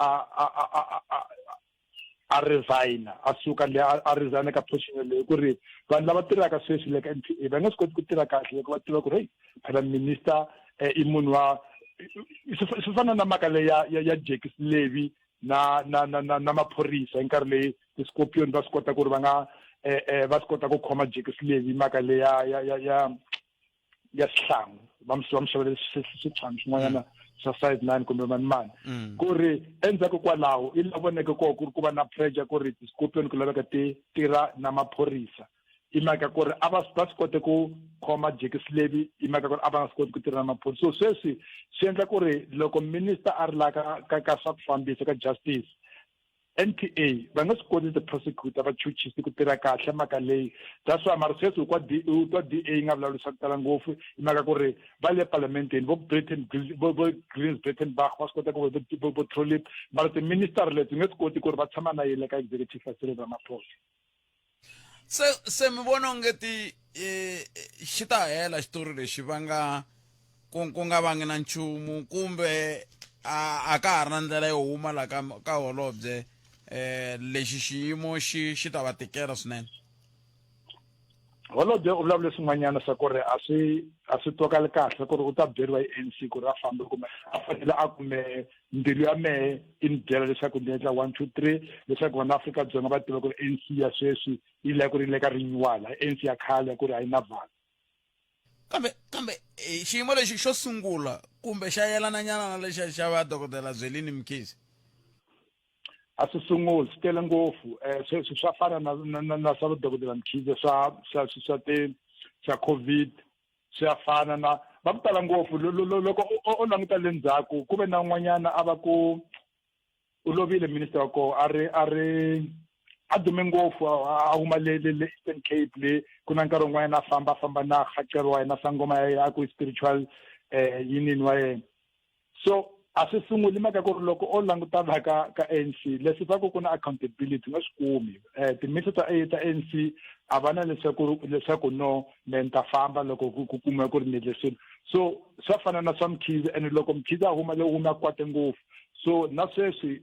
a resign, a suka le, a resign ka position leyi, ku ri vanhu lava tirhaka sweswi le ka NPA va nga swi koti ku tirha kahle loko va tiva ku ri hey, phela minister i munhu wa swi fana na mhaka leyi ya Jacques Levy na maphorisa hi nkarhi leyi ti-Scorpion va swi kota ku ri va nga va swi kota ku khoma Jacques Levy, mhaka leyi ya xihlangu, va mu xavele switlhangu swin'wanyana swa size 9 kumbe mani mani, ku ri endzhaku kwalaho i la voneke kona ku ri ku va na pressure ku ri ti-Scorpion ku laveka ti tirha na maphorisa, i mhaka ku ri a va swi kote ku khoma Jacques Levy, i mhaka ku ri a va nga swi koti ku tirha na maphorisa. So sweswi swi endla ku ri loko minister a ri la ka swa ku fambisa ka justice, NPA va nga swi koti ti-prosecutor vachuchisi ku tirha kahle mhaka leyi. That's why mara sweswi u twa DA yi nga vulavuli swa ku tala ngopfu, hi mhaka ku ri va le palamenteni, vo Britain vo Greens, Breytenbach va swi kota ku vo Trollip, mara ti-minister leti nge swi koti ku ri va tshama na yele ka executive ya Cyril Ramaphosa. Se mi vona onge ti xi ta hela xitori lexi va nga ku nga vangi na nchumu, kumbe a ka ha ri na ndlela yo huma la ka holobye, lexi xiyimo xi ta va tikela swinene? Holobye u vulavule swin'wanyana swa ku ri a swi twakali kahle ku ri u ta byeriwa hi ANC ku ri a fambe, kumbe a fanele a kume mbilu ya mehe i ni byela leswaku ndzi endla 1 2 3, leswaku vana Afrika-Dzonga va tiva ku ri ANC ya sweswi yi le ku ri le ka renewal, ANC ya khale ku ri a yi na vanhu. Kambe xiyimo lexi xo sungula kumbe xa yelana nyana na lexa xa va dokodela Zwelini Mkhize? A swi sunguli, swi tele ngopfu. Sweswi swa fana na swa dokodela Mkhize, swa ti swa COVID, swi ya fana na va ku tala ngopfu. Loko u languta le ndzhaku, ku ve na un'wanyana a va ku u lovile minister wa koho, a ri a dume ngopfu, a huma le Eastern Cape le, ku na nkarhi wun'wanyana a famba na hacelo wa yena, sangoma ya yena, a ku spiritual yinini wa yena. So a swi sunguli, mhaka ku ri loko o languta laha ka ANC, leswi swa ku na accountability nga swi kumi. Timinister ta ANC a va na leswaku no me ni ta famba loko ku kumiwa ku ri ni leswi. So swa fana na swa Mkhize, and loko Mkhize a huma le, huma kwate ngopfu. So na sweswi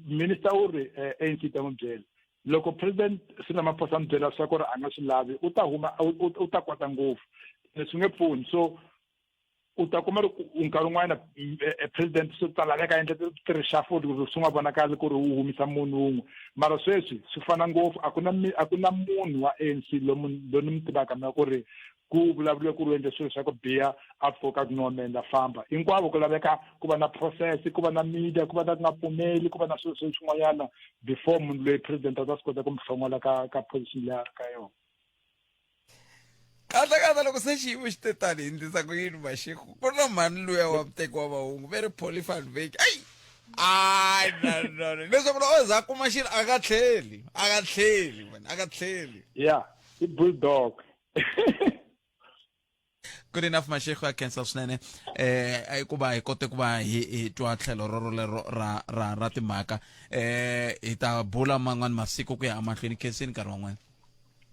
minister u ri ANC ta n'wi byela loko president Cyril Ramaphosa n'wi byela swa ku ri a nga swi lavi, u ta huma, u ta kwata ngopfu, leswi nge pfuni. So U ta kuma ri ku nkarhi wun'wana president swo ta laveka endla ti-reshuffle ku swi nga vonakali ku ri wu humisa munhu wun'we. Mara sweswi swi fana ngopfu, a ku na a ku na munhu wa ANC lomu loyi ni mi tivaka mina ku ri ku vulavuriwe ku ri u endle swilo swa ku biha a pfuka ku no menda famba. Hinkwavo ku laveka ku va na process, ku va na media, ku va na ku nga pfumeli, ku va na swilo swin'wanyana before munhu loyi president a ta swi kota ku mi hlongola ka ka position leyi a ri ka yona. Kahle kahle loko se xiyimo xi te tani hi ndlisa ku yini Mashego ku na mhani luya wa muteki wa mahungu ve ri Polly van Wyk ayi ay no no no leswaku loko o za a kuma xilo a nga tlheli a nga tlheli man a nga tlheli. Yeah, i bulldog. Good enough Mashego, a khensa swinene eh ku va hi kote ku va hi hi twa tlhelo roro lero ra ra ra timhaka eh hi ta bula man'wani masiku ku ya emahlweni. Khensini nkarhi wan'wana.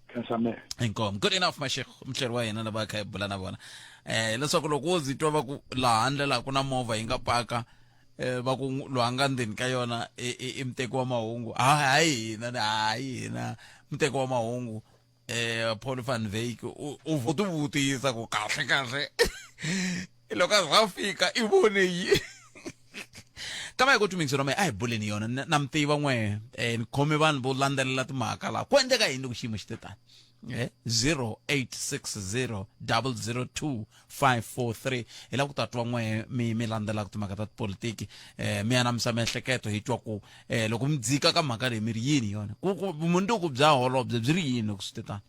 Khensa me. Inkomu. Good enough Mashego, muhleri wa hina lava kha hi bula na vona eh leswaku loko wo zi twa va ku laha handle laha ku na movha yi nga paka eh va ku loyi a nga ndzeni ka yona i muteki wa mahungu, hayi hina, hayi hina muteki wa mahungu eh Paul van Wyk u u ti vutisa ku kahle kahle loko a za fika i vone yi kambe hi ku tumingisa roma a hi buleni yona na mi tiva n'we eh ni khome vanhu vo landzelela timhaka laha ku endleka yini loko xiyimo xi te tani 0860 002 543 hi lava ku ta twa n'we mi mi landzelaka timhaka ta tipolitiki eh mi anamisa miehleketo hi twa ku eh loko mi dzika ka mhaka leyi mi ri yini yona ku ku vumundzuku bya holobye byi ri yini loko swi te tani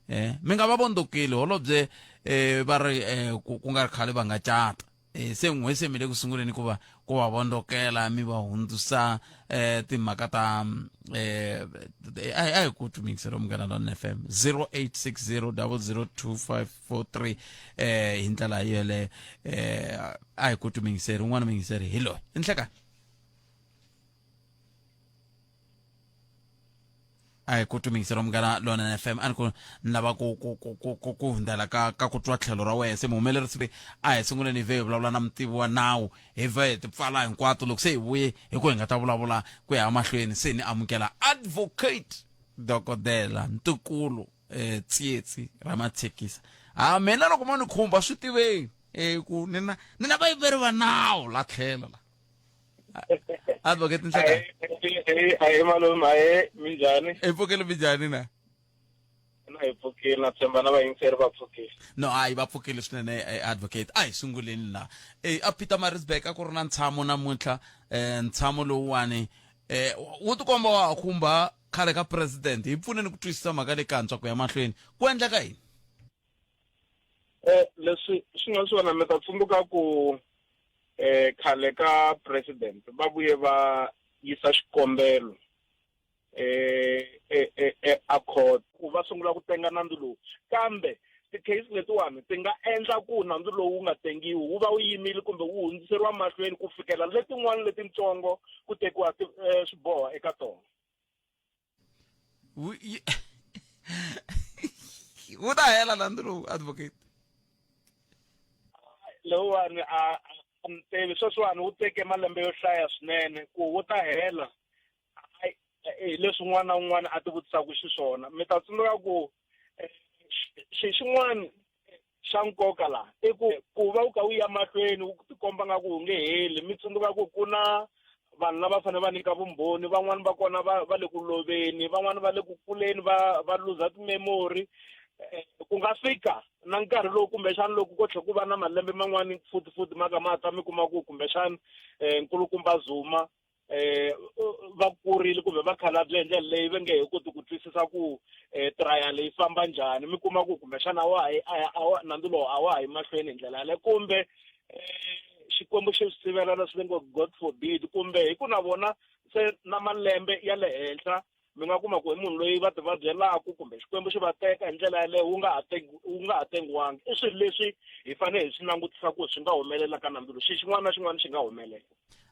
eh mi nga va vondzokile holobye eh va ri eh ku ku nga ri khale va nga cata eh se n'we se mi le ku sunguleni ku va ku va vondzokela mi va hundzusa eh timhaka ta eh a a hi ku twi Munghana Lona FM 0860002543 eh hi ndlela yeleyo eh a hi ku twi mingiseri un'wana mingiseri hi loyi i nhlekani a hi ku twi mingiseri Munghana Lona FM a ni ku ni lava ku ku ku ku ku ku hundzela ka ka ku twa tlhelo ra wena se muhumelerisi a hi sunguleni hi vhe hi vulavula na mutivi wa nawu hi vhe hi ti pfala hinkwato loko se hi vuye hi ku hi nga ta vulavula ku ya mahlweni se ni amukela advocate dokodela ntukulu eh Tsietsi Ramathekisa. Ha mina loko mo ni khumba swi tiveni eh ku ni na ni na vayimeri va nawu la tlhelo la. Advocate Nhleka. Ahe malume, ahe minjhani? Hi pfukile minjhani na? Na hi pfukile, na tshemba na vayingiseri va pfukile. No, hayi va pfukile swinene advocate. A hi sunguleni la. Eh a Pietermaritzburg a ku ri na ntshamo namuntlha, eh ntshamo lowuwani eh wu tikomba wa ha khumba khale ka president. Hi pfuneni ku twisisa mhaka leyi kantswa ku ya mahlweni. Ku endleka yini? Eh leswi swi nga swona mi ta tsundzuka ku eh khale ka president va vuye va yisa xikombelo eh e a court ku va sungula ku tenga nandzu lowu, kambe ti-case letiwani ti nga endla ku nandzu lowu wu nga tengiwi, wu va wu yimile kumbe wu hundziseriwa mahlweni ku fikela letin'wana letitsongo ku tekiwa swiboho eka tona. Wu ta hela nandzu lowu advocate? Lowuwani a ni tivi, sweswiwani wu teke malembe yo hlaya swinene ku wu ta hela. Hi leswi un'wana na un'wana a ti vutisaka xiswona. Mi ta tsundzuka ku xi xin'wana xa nkoka laha i ku ku va wu kha wu ya mahlweni wu tikomba nga ku wu nge heli. Mi tsundzuka ku ku na vanhu lava fanele va nyika vumbhoni, van'wani va kona va va le ku loveni, van'wani va le ku kuleni, va va luza ti-memory. Ku nga fika na nkarhi lowu kumbexana loko ko tlhela ku va na malembe man'wani futhi futhi ma ka ma ta, mi kuma ku kumbexana nkulukumba Zuma eh va kurile kumbe va khalabye hi ndlela leyi va nge he koti ku twisisa ku trial yi famba njhani, mi kuma ku kumbexana a wa ha nandzu lowu a wa ha yi mahlweni hi ndlela yaleyo, kumbe Xikwembu xi swi sivela leswi va ngo God forbid, kumbe hi ku na vona se na malembe ya le henhla mi nga kuma ku i munhu loyi va ti vabyelaku kumbe Xikwembu xi va teka hi ndlela yaleyo wu nga ha wu nga ha tengiwangi. I swilo leswi hi fanele hi swi langutisa ku swi nga humelela ka nandzu lowu, xilo xin'wana na xin'wana xi nga humelela.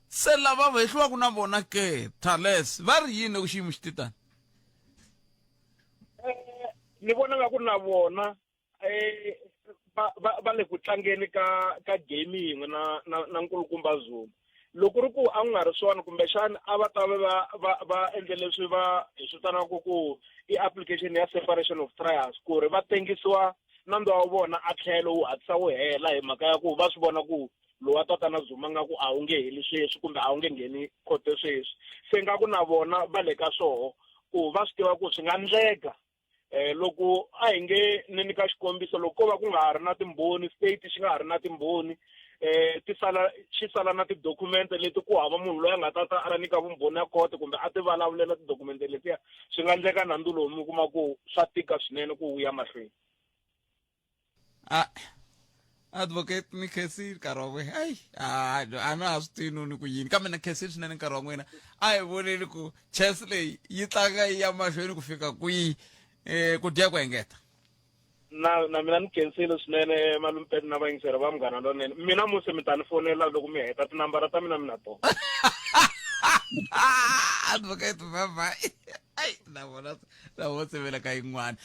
Se lava va hehliwaka na vona ke Thales va ri yini loko xiyimo xi te tani? Ni vona nga ku na vona va va va le ku tlangeni ka ka game yin'we na na na nkulukumba Zuma. Loko ri ku a ku nga ri swona, kumbexana a va ta va va va va endle leswi va hi swi vitanaka ku i application ya separation of trials, ku ri va tengisiwa Nandzu wa vona a tlhelo wu hatlisa wu hela hi mhaka ya ku va swi vona ku lowa tatana Zuma nga ku a wu nge heli sweswi kumbe a wu nge ngheni khoto sweswi. Se nga ku na vona va le ka swoho ku va swi tiva ku swi nga ndleka eh loko a hi nge ni nyika xikombiso loko ko va ku nga ha ri na timbhoni state xi nga ha ri na timbhoni eh ti sala xi sala na tidocumente leti ku hava munhu loyi a nga ta ta a nyika vumbhoni ya khoto kumbe a ti vulavulela tidocumente letiya swi nga ndleka nandzu lowu mi kuma ku swa tika swinene ku wu ya mahlweni a advocate ni khensile nkarhi wa n'wina ayi a na ha swi tivi no ni ku yini kambe na khensile swinene nkarhi wa n'wina a hi voneni ku chess leyi yi tlanga yi ya mahlweni ku fika kwihi um ku dya ku engeta na na mina ni khensile swinene malumpeni na vayingiseri va munghana lonene mina musi mi ta ni fonela loko mi heta tinambara ta mina mi na tona advocate bye bye ayi na vona na vona tsevela ka yin'wana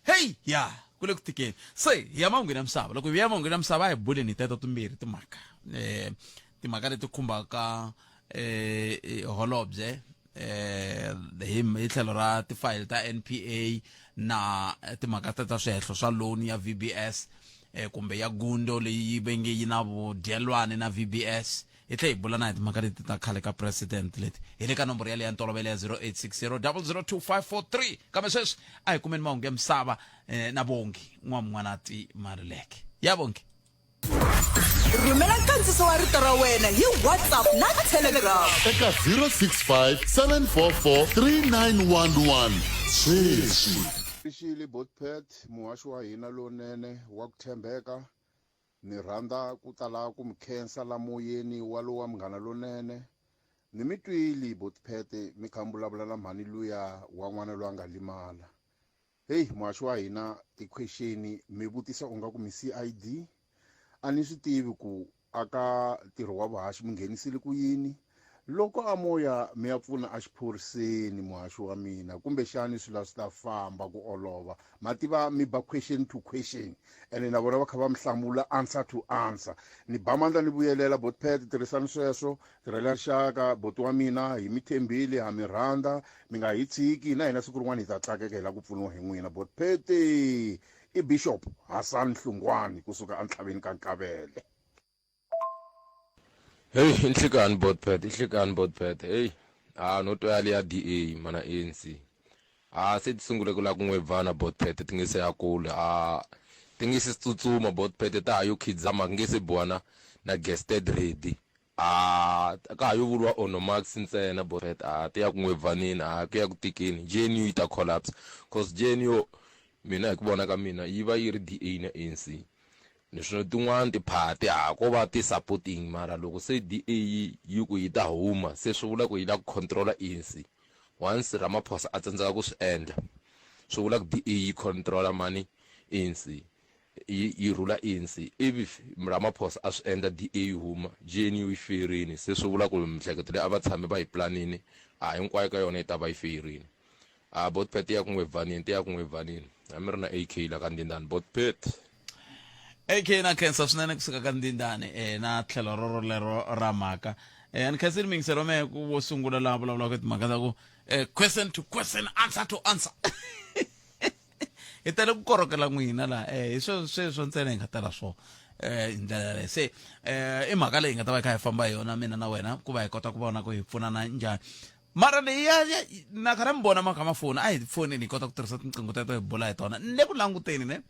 heyi ya ku le ku tikeni se hi ya mahungwini ya misava loko hi ya mahungwini ya misava a hi buleni hi teto timbirhi timhaka um timhaka leti khumbaka um holobye um hi hi tlhelo ra tifayili ta N_P_A na timhaka ta ta swihehlo swa loan ya V_B_S um kumbe ya Gundo leyi va nge yi na vudyelwani na V_B_S hi tlhe hi bula na hi timhaka leti ta khale ka president leti hi le ka nomboro yaleyo ya ntolovelo ya 0860 002543 kambe sweswi a hi kumeni mahungu ya misava eh, na bongi n'wamun'wanati marileke ya bongi rhumela nkandziso wa rito ra wena hi whatsapp na telegram eka 065 744 3911 sweswi Xili Botpet muhaxi wa hina lowunene wa ku tshembeka Ni rhandza ku ta la ku mi khensa la moyeni wa lowa Munghana Lonene. Ni mi twili, Boti-Phete, mi kha mi vulavula na mhani luya wa n'wana loyi a nga limala. Heyi, muhaxi wa hina, tikhwexeni mi vutisa u nga ku mi CID. A ni swi tivi ku a ka ntirho wa vuhaxi mi nghenisile ku yini. Loko a mo ya mi ya pfuna exiphoriseni muhaxi wa mina kumbexani swilo a swi ta famba ku olova. Ma tiva mi ba question to question ene na vona va kha va mi hlamula answer to answer. Ni ba mandla ni vuyelela boti Pat tirhisani sweswo tirhela rixaka boti wa mina hi mi tshembile ha mi rhandza mi nga hi tshiki na hina siku rin'wana hi ta tsakeka hi lava ku pfuniwa hi n'wina boti Pat i Bishop Hassan Hlungwani kusuka entlhaveni ka Nkavele. Heyi i nhlikani botpet i nhlikani botpet heyi ha no twa yali ya D_A mana A_N_C ha se ti sungule ku lava ku n'wevana botpet ti nge se ya kule ha ti nge se tsutsuma botpet ta ha yo khidzama ku nge se biwa na na gasted ready ha ka ha yo vuriwa onomax ntsena botpet ha ti ya ku n'wevaneni ha ku ya ku tikeni J_N_U yi ta collapse cause J_N_U mina hi ku vona ka mina yi va yi ri D_A na A_N_C. Niswo tin'wana tiphati ha ko va ti supporting mara loko se DA yi ku yi ta huma se swi vula ku yi la ku control ANC. Once Ramaphosa a tsandzeka ku swi endla swi vula ku DA yi control mani ANC yi yi rhula ANC ivi Ramaphosa a swi endla DA yi huma GNU yi feyirini se swi vula ku mihleketo leyi a va tshame va yi planini a hinkwayo ka yona yi ta va yi feyirini. Ah bot pet ya ku n'wi vanini ti ya ku n'wi vanini a mi ri na AK la ka ndindani bot pet. AK na khensa swinene kusuka ka ndindani eh, na tlhelo roro lero ra mhaka eh, ni khensile mingiselo mehe ku wo sungula laha vulavulaka timhaka ta ku eh, question to question answer to answer hi tele ku korokela n'wina laha eh, hi swo sweswo ntsena hi nga tala swona eh hi ndlela yaleyo se eh i mhaka leyi hi nga ta va hi kha hi famba hi yona mina na wena ku va hi kota ku vona ku hi pfunana njhani mara leyi ya ya na kha mi vona ma kha ma fona a hi foneni hi kota ku tirhisa tinqingho teto hi bula hi tona ni le ku languteni ne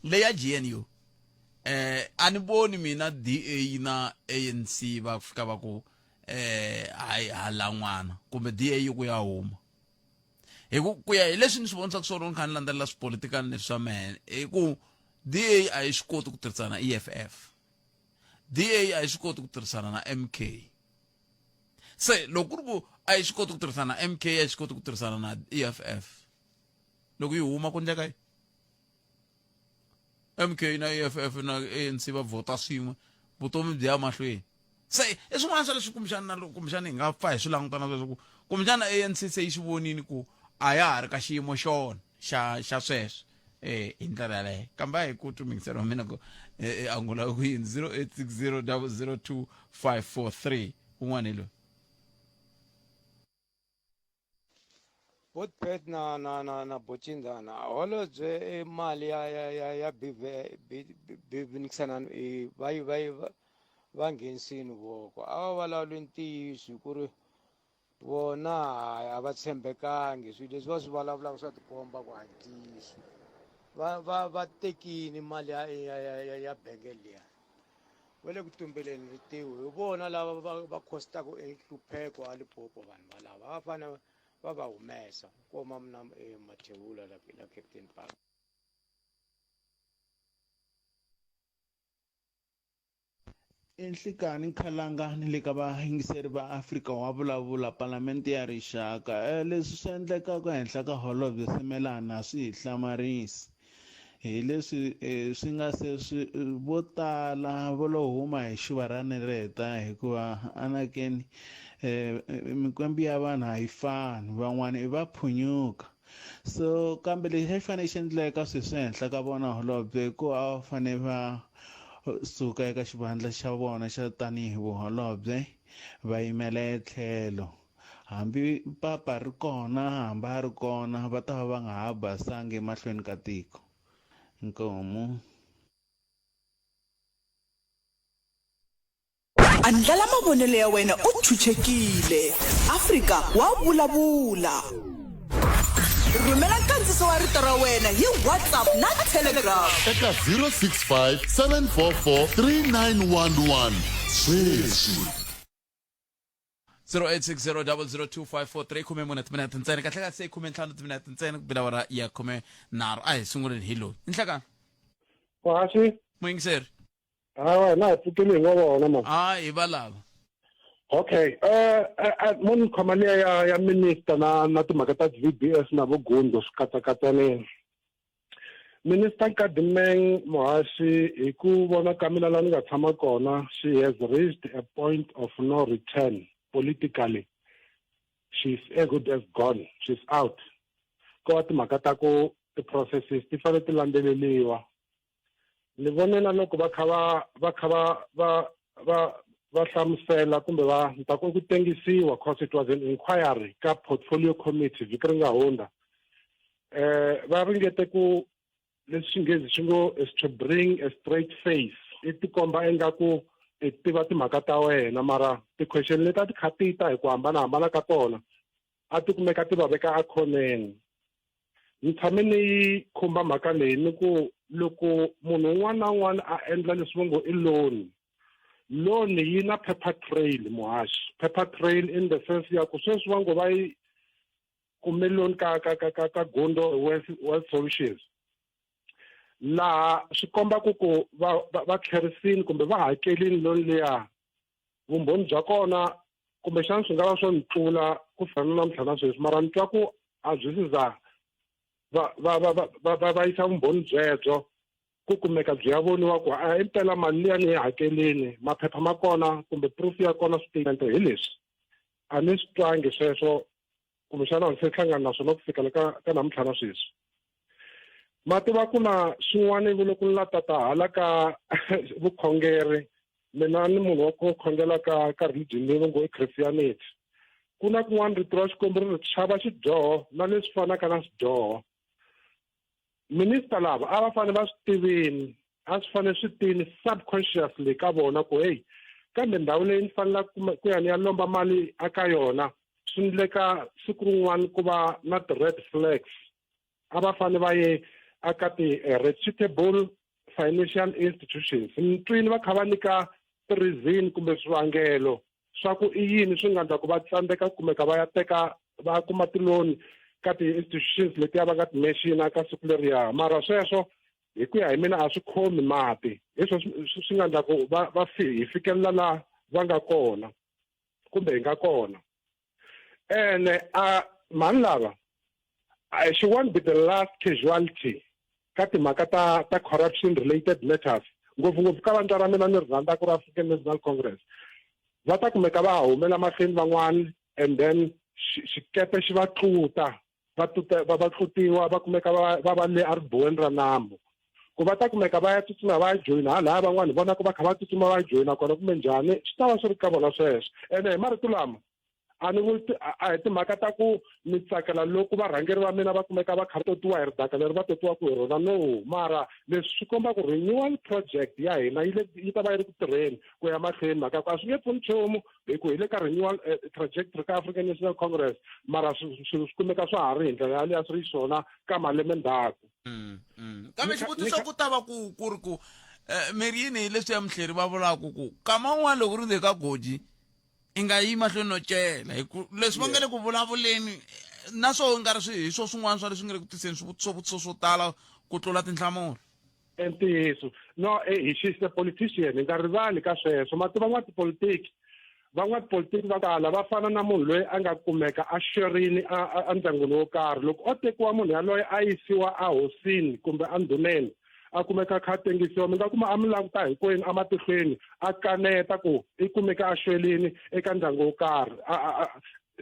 leyi ya G_N_U eh a ni voni mina D_A na A_N_C va fika va ku eh hayi hala n'wana kumbe D_A yi ku ya huma hi ku ku ya hi leswi ni swi vonisaka swona ni kha ni landzelela swipolitikani leswi swa mehe hi ku D_A a yi swi koti ku tirhisana na E_F_F D_A a yi swi koti ku tirhisana na M_K se loko ku ri ku a yi swi koti ku tirhisana na MK a yi swi koti ku tirhisana na EFF loko yi huma ku ndleka yi MK na EFF na ANC va vhota swin'we vutomi byi ya mahlweni se i swin'wana swa leswi kumbexana na kumbexana hi nga pfa hi swi langutana sweswo ku kumbexana ANC se yi swi vonini ku a ya ha ri ka xiyimo xona xa xa sweswo eh hi ndlela yaleyo kambe a hi ku twi mingiselo wa mina ku eh, eh, angula ku yini 0860 002 543 un'wana hi loyi. Botpet na na na na Botshindana holobye i mali ya ya ya ya BV B i va yi va yi va nghenisini voko a va vulavuli ntiyiso hi ku ri vona a va tshembekangi swilo leswi va swi vulavulaka swa tikomba ku a ntiyiso va va va tekini mali ya ya ya ya ya benge liya va le ku tumbeleni ritiho hi vona lava va va costaka enhlupheko a Limpopo vanhu valava va fanele va va humesa koma mina eh, mathewula la, la captain park. Enhlikani Khalanga ni le ka vayingiseri va Afrika wa vulavula Palamente ya Rixaka. Eh, leswi swi endlekaka ehenhla ka Holobye Simelane a swi hi hlamarisi. Hi leswi eh, swi nga se swi vo tala vo lo huma hi xuva ra nereta hikuva anakeni eh, mikwembu ya vanhu a yi fani van'wana i va phunyuka so kambe lexi a xi fanele xi endleka sweswi ehenhla ka vona holobye i ku a va fanele va suka eka xivandla xa vona xa tanihi vuholobye va yimela etlhelo hambi papa ri kona hambi a ri kona va ta va va nga ha basangi emahlweni ka tiko inkomu. Andlala mavonelo ya wena u chuchekile. Afrika wa vulavula. Rhumela nkandziso wa rito ra wena hi WhatsApp na Telegram. Eka 065 744 3911 sweswi. 0860002543 khume mune timinete ntsena kahle kahle se khume ntlhanu timinete ntsena ku bila awara ya khume nharhu a hi sunguleni hi loyi nhlekani Wahasi muyingiseri hawa hina hi pfukile hi ngo vona ma a hi va lava okay mo ni khoma liya ya ya minister na na timhaka ta VBS na vugundo swi katsakatsaneni Minister Nkadimeng Muhaxi hi ku vona ka mina laha ni nga tshama kona she has reached a point of no return politically she's as good as gone she's out ko va timhaka ta ku ti-processes ti fanele ti landzeleriwa ni vone na loko va kha va va kha va va va va hlamusela kumbe va ni ta ku ku tengisiwa cause it was an inquiry ka portfolio committee vhiki ri nga hundza eh va ringete ku leswi xinghezi xi ngo is to bring a straight face i tikomba ingaku i tiva timhaka ta wena mara ti-question leti a ti kha ti ta hi ku hambanahambana ka tona a ti kumeka ti va veka ekhoneni ni tshame ni yi khumba mhaka leyi ni ku loko munhu un'wana na un'wana a endla leswi va ngo i loan loan yi na paper trail muhaxi paper trail in the sense ya ku sweswi va ngo va yi kume loan ka ka ka ka ka Gundo Wealth, Wealth Solutions laha swi kombaka ku va va tlherisini kumbe va hakelini loan liya vumbhoni bya kona kumbexana swi nga va swo ni tlula ku fana na namuntlha na sweswi mara ni twa ku a byi si za va va va va va va yisa vumbhoni byebyo ku kumeka byi ya voniwa ku a impela mali liya ni yi hakelini maphepha ma kona kumbe proof ya kona statement hi leswi a ni swi twangi sweswo kumbexana ndzi se hlangana na swona ku fikela ka ka namuntlha na sweswi ma tiva ku na swin'wana ivi loko ni la tata hala ka vukhongeri mina ni munhu wa ku khongela ka ka religion leyi va ngo i christianity ku na kun'wana rito ra xikwembu ri ri chava xidyoho na leswi fanaka na swidyoho minister lava a va fanele va swi tivini a swi fanele swi tini subconsciously ka vona ku heyi kambe ndhawu leyi ni fanelaka ku ya ni ya lomba mali aka yona swi ndleka siku rin'wana ku va na ti-red flags a va fanele va ye aka ti-reputable financial institutions ni twini va kha va nyika ti-reason kumbe swivangelo swa ku i yini swi nga ndla ku va tsandzeka ku kumeka va ya teka va kuma tiloni ka ti-institutions letiya va nga ti mention ka siku leriya mara sweswo hi ku ya hi mina a swi khomi mati hi swo swi nga ndla ku va va hi fikelela la va nga kona kumbe hi nga kona ene a mhani lava she won't be the last casualty ka timhaka ta ta corruption related matters ngopfungopfu ka vandla ra mina ni ri rhandzaka ra African National Congress va ta kumeka va humela mahlweni van'wana and then xikepe xi va tluta va tuta va va tlutiwa va kumeka va va va le eribuweni ra nambu ku va ta kumeka va ya tsutsuma va ya joyina halaya van'wana hi vonaka va kha va tsutsuma va ya joyina kona kumbe njhani swi ta va swi ri ka vona sweswo ene hi marito lama A ni vuli a hi timhaka ta ku ni tsakela loko varhangeri va mina va kumeka va kha totiwa hi ridaka leri va totiwaka hi rona no mara leswi swi komba ku renewal project ya hina yi le yi ta va yi ri ku tirheni ku ya mahlweni mhaka ku a swi nge pfuni nchumu hi ku hi le ka renewal eh, trajectory ka African National Congress mara swilo swi kumeka swa ha ri hi ndlela yaleyo a swi ri xiswona ka malembe ndzhaku mm, mm. kambe xivutiso ku ta va ku ku ri ku eh, mi ri yini hi leswi ya muhleri va vulaka ku kama un'wana loko ri ndzeni ka goji i nga yi mahlweni no cela hi ku leswi va nga le ku vulavuleni na swo nga ri swi hi swo swin'wana swa leswi nga le ku tiseni swivutiso swo tala ku tlula tinhlamulo i ntiyiso no eh, hi she's a politician hi nga rivali ka sweswo ma tiva n'watipolitiki van'watipolitiki va tala va fana na munhu loyi a nga kumeka a xwerini endyangwini wo karhi loko o tekiwa munhu yaloye a yisiwa ehosini kumbe endhuneni a kumeka a kha a tengisiwa mi nga kuma a mi languta hinkwenu ematihlweni a kaneta ku i kumeka a xwelini eka ndyangu wo karhi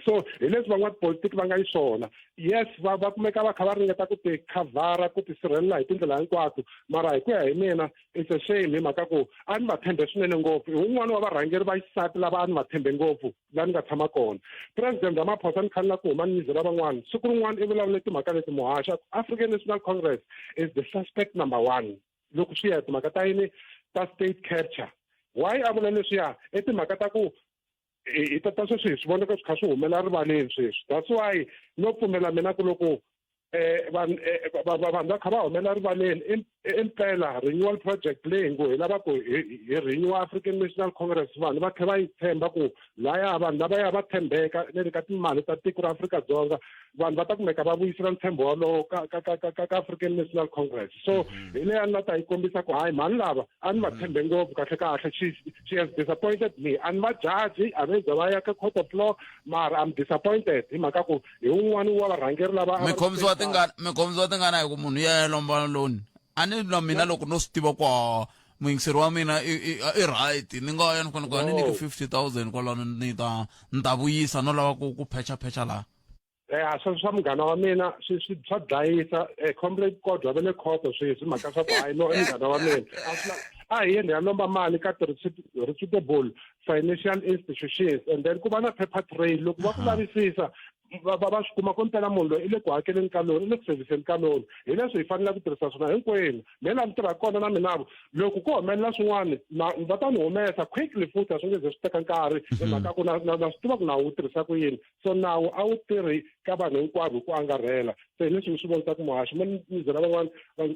so hi leswi van'watipolitiki va nga yi swona yes va va kumeka va kha va ringeta ku ti khavhara ku tisirhelela hi tindlela hinkwato mara hi ku ya hi mina it's a shame hi mhaka ku a ni va tshembe swinene ngopfu hi wun'wana wa varhangeri va xisati lava a ni va tshembe ngopfu laha ni nga tshama kona president ramaphosa ni kha ni la ku huma ni nyizela van'wana siku rin'wana i vulavule timhaka leti muhaxa african national congress is the suspect number one loko swi ya hi timhaka ta yini ta state capture why a vula leswiya i timhaka ta ku hi ta ta sweswi hi swi vona ka swi kha swi humela rivaleni sweswi that's why no pfumela mina ku loko eh vanhu eh, vanhu va kha va humela rivaleni impela renewal project leyi ngo hi lava ku hi renew African National Congress vanhu va tlhela va yi tshemba ku laya vanhu lavaya va tshembeka ne le ka timali ta tiko ra Afrika-Dzonga vanhu va ta kumeka va vuyisela ntshembo wolowo ka ka ka ka ka African National Congress so mhm. hi leyi a ni la ta yi kombisa ku hayi mhani lava a ni va mhm. tshembe ngopfu kahle kahle she she has disappointed me a ni va judge a ve za va ya ka court of law mara I'm disappointed hi mhaka ku hi wun'wana wa varhangeri lava mi khomisiwa tingana mi khomisiwa tingana hi ku munhu ya ya lomba loan a ni na mina loko no swi tiva ku muyingiseri wa mina i right ni nga ya ni fanele ku ni nyike 50000 kwalano ni ta ni ta vuyisa no lava ku ku phecha phecha laha eh sweswo swa munghana wa mina swi swi swa dlayisa eh comrade kodwa va le khoto sweswi mhaka swa ku hayi no i munghana wa mina a hi yeni ya lomba mali ka ti-reputable financial institutions and then ku va na paper trail loko va ku lavisisa va va swi kuma ku mpela munhu loyi i le ku hakeleni ka loni i le ku sevhiseni ka loni hi leswi hi faneleke ku tirhisa swona hinkwenu me laha ni tirhaka kona na minavo loko ko humelela swin'wana va ta ni humesa quickly futhi a swi nge ze swi teka nkarhi hi mhaka ku na na swi tiva ku nawu wu tirhisa ku yini so nawu a wu tirhi ka vanhu hinkwavo hi ku angarhela se hi leswi ni swi vonisaka muhaxi mo ni byela van'wana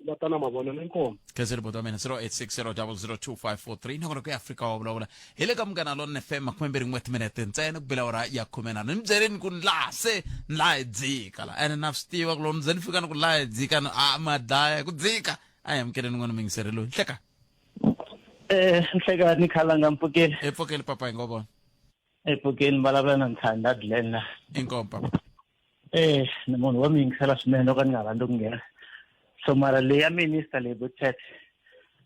va ta na mavonelo inkomu khenseli buti wa mina 0860002543 nakona ku ya afrika wa vulavula hi le ka munghana lona fm makumembirhi n'we timinete ntsena ku bela awara ya khumenharhu ni byeleni ku ni laha se ni laha hi dzika la ene na swi tiva ku loko ni ze ni fika ni ku laha hi dzika ni a ma dlaya ku dzika a hi amukeleni n'wana muyingiseri loyi nhleka eh nhleka ni khalanga mpfukeli e pfukeli papa hi ngo vona epfukeni vulavula na Nthanda Glen la inkomu papa eh ni munhu wa mi yingisela swinene loko ni nga rhandzi ku nghena so mara leyi ya minister leyi butchat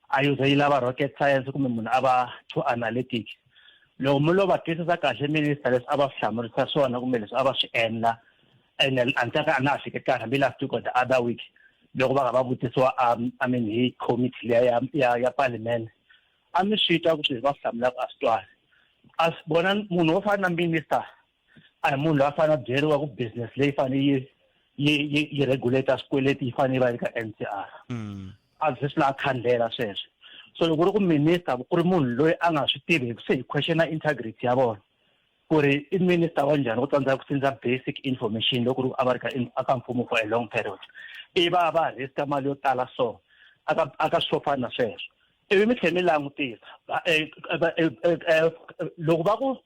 a yi ze yi lava rocket science kumbe munhu a va too analytic loko mi lo va twisisa kahle minister leswi a va swi hlamurisa swona kumbe leswi a va swi endla ene a ni tsaka a na ha hleketi kahle hambi last week or the other week loko va nga va vutisiwa um, I mean hi committee liya ya ya ya parliament a mi swi twa ku swilo va swi hlamulaka a swi twali a swi vona munhu wo fana na minister a hi munhu loyi a fanele a byeriwa ku business leyi fanele yi yi yi yi regulate swikweleti yi fanele yi va yi ka N_C_R mm. a byi swi lava khandlela sweswo so loko ku ri ku minister ku ri munhu loyi a nga swi tivi hi se hi questiona integrity ya vona ku ri i minister wa njhani ku tsandzeka ku sindza basic information loko ri a va ri ka aka mfumo for a long period i va va riska mali yo tala so aka aka swo fana na sweswo ivi mi tlhela mi langutisa eh, eh, eh, loko va ku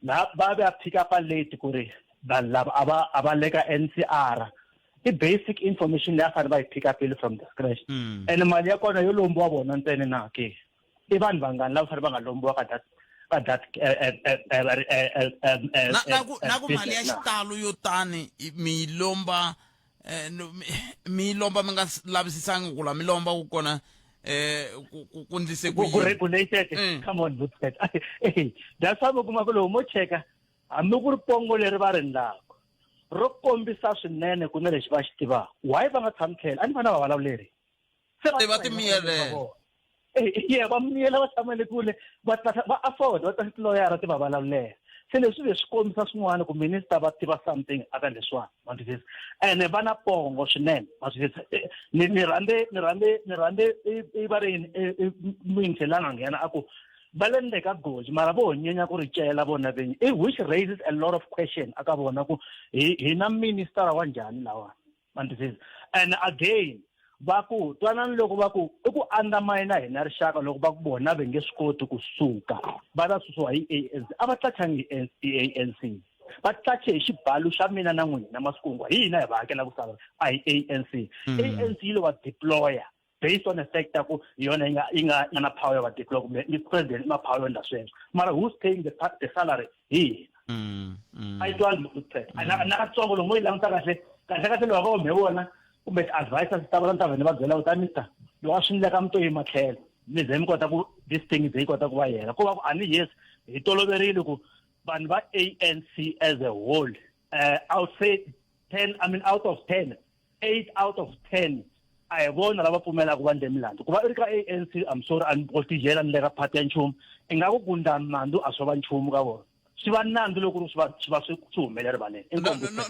va va pick up late ku ri vanhu lava a va a va le ka N_C_R i basic information leyi a fanele va yi pick upile from the scratch mm. and mali ya kona yo lombiwa vona ntsena na ke i vanhu vangani lava fanele va nga lombiwa ka that ka that na ku mali ya xitalo yo tani mi yi lomba eh, mi yi lomba mi nga lavisisangi ku la mi lomba ku kona eh ku ndlise ku regulated mm. come on Butset that's why mi kuma ku loko mo cheka hambi ku ri pongo leri va ri ndlaku ro kombisa swinene ku na lexi va xi tivaka why va nga tshami tlhelo a ni vana va vulavuli se va timiyelele ye va miyela va tshama le kule va va afford va tasa tiloyara ti va vulavulela Se leswi ve swi kombisa swin'wana ku minister va tiva something aka leswiwani, ma twisisa? Ene va na pongo swinene, ma twisisa? Eh, ni ni rhandze ni rhandze ni rhandze i va ri yini muyingiseli la nga nghena a ku va le ndzeni ka goji mara vo nyenya ku ri cela vona vinyi, i which raises a lot of question aka vona ku hi hi na minister wa njhani lawani, ma twisisa? And again va ku twanani loko va ku i ku undermine hina rixaka loko va ku vona va nge swi koti ku suka va ta susiwa hi ANC. A va tlathangi hi ANC, va tlathe hi xibalo xa mina na n'wina masiku hinkwawo, hi hina hi va hakela ku sala, a hi ANC. ANC yi lo va deployer based on the fact ku yona yi nga yi nga na power ya va deploy kumbe ni president na power yo endla sweswo, mara who's paying the salary? Hi hina. A yi twali a na katsongo loko mo yi languta kahle kahle kahle loko va hume vona kumbe ti-advisors ta vona ta vhene va byela ku ta mister loko a swi ndleka mi to yima tlhelo mi ze mi kota ku this thing ze yi kota ku va yena ko va ku a ni yes hi toloverile ku vanhu va ANC as a whole, I would say 10, I mean out of 10, 8 out of 10 a hi vona lava pfumelaka va ndle milandzu ku va i ri ka ANC. I'm sorry, a ni politijela ni le ka party ya nchumu, ingaku ku ndla nandzu a swo va nchumu ka vona, swi va nandzu loko ri swi va swi va swi swi humele rivaleni.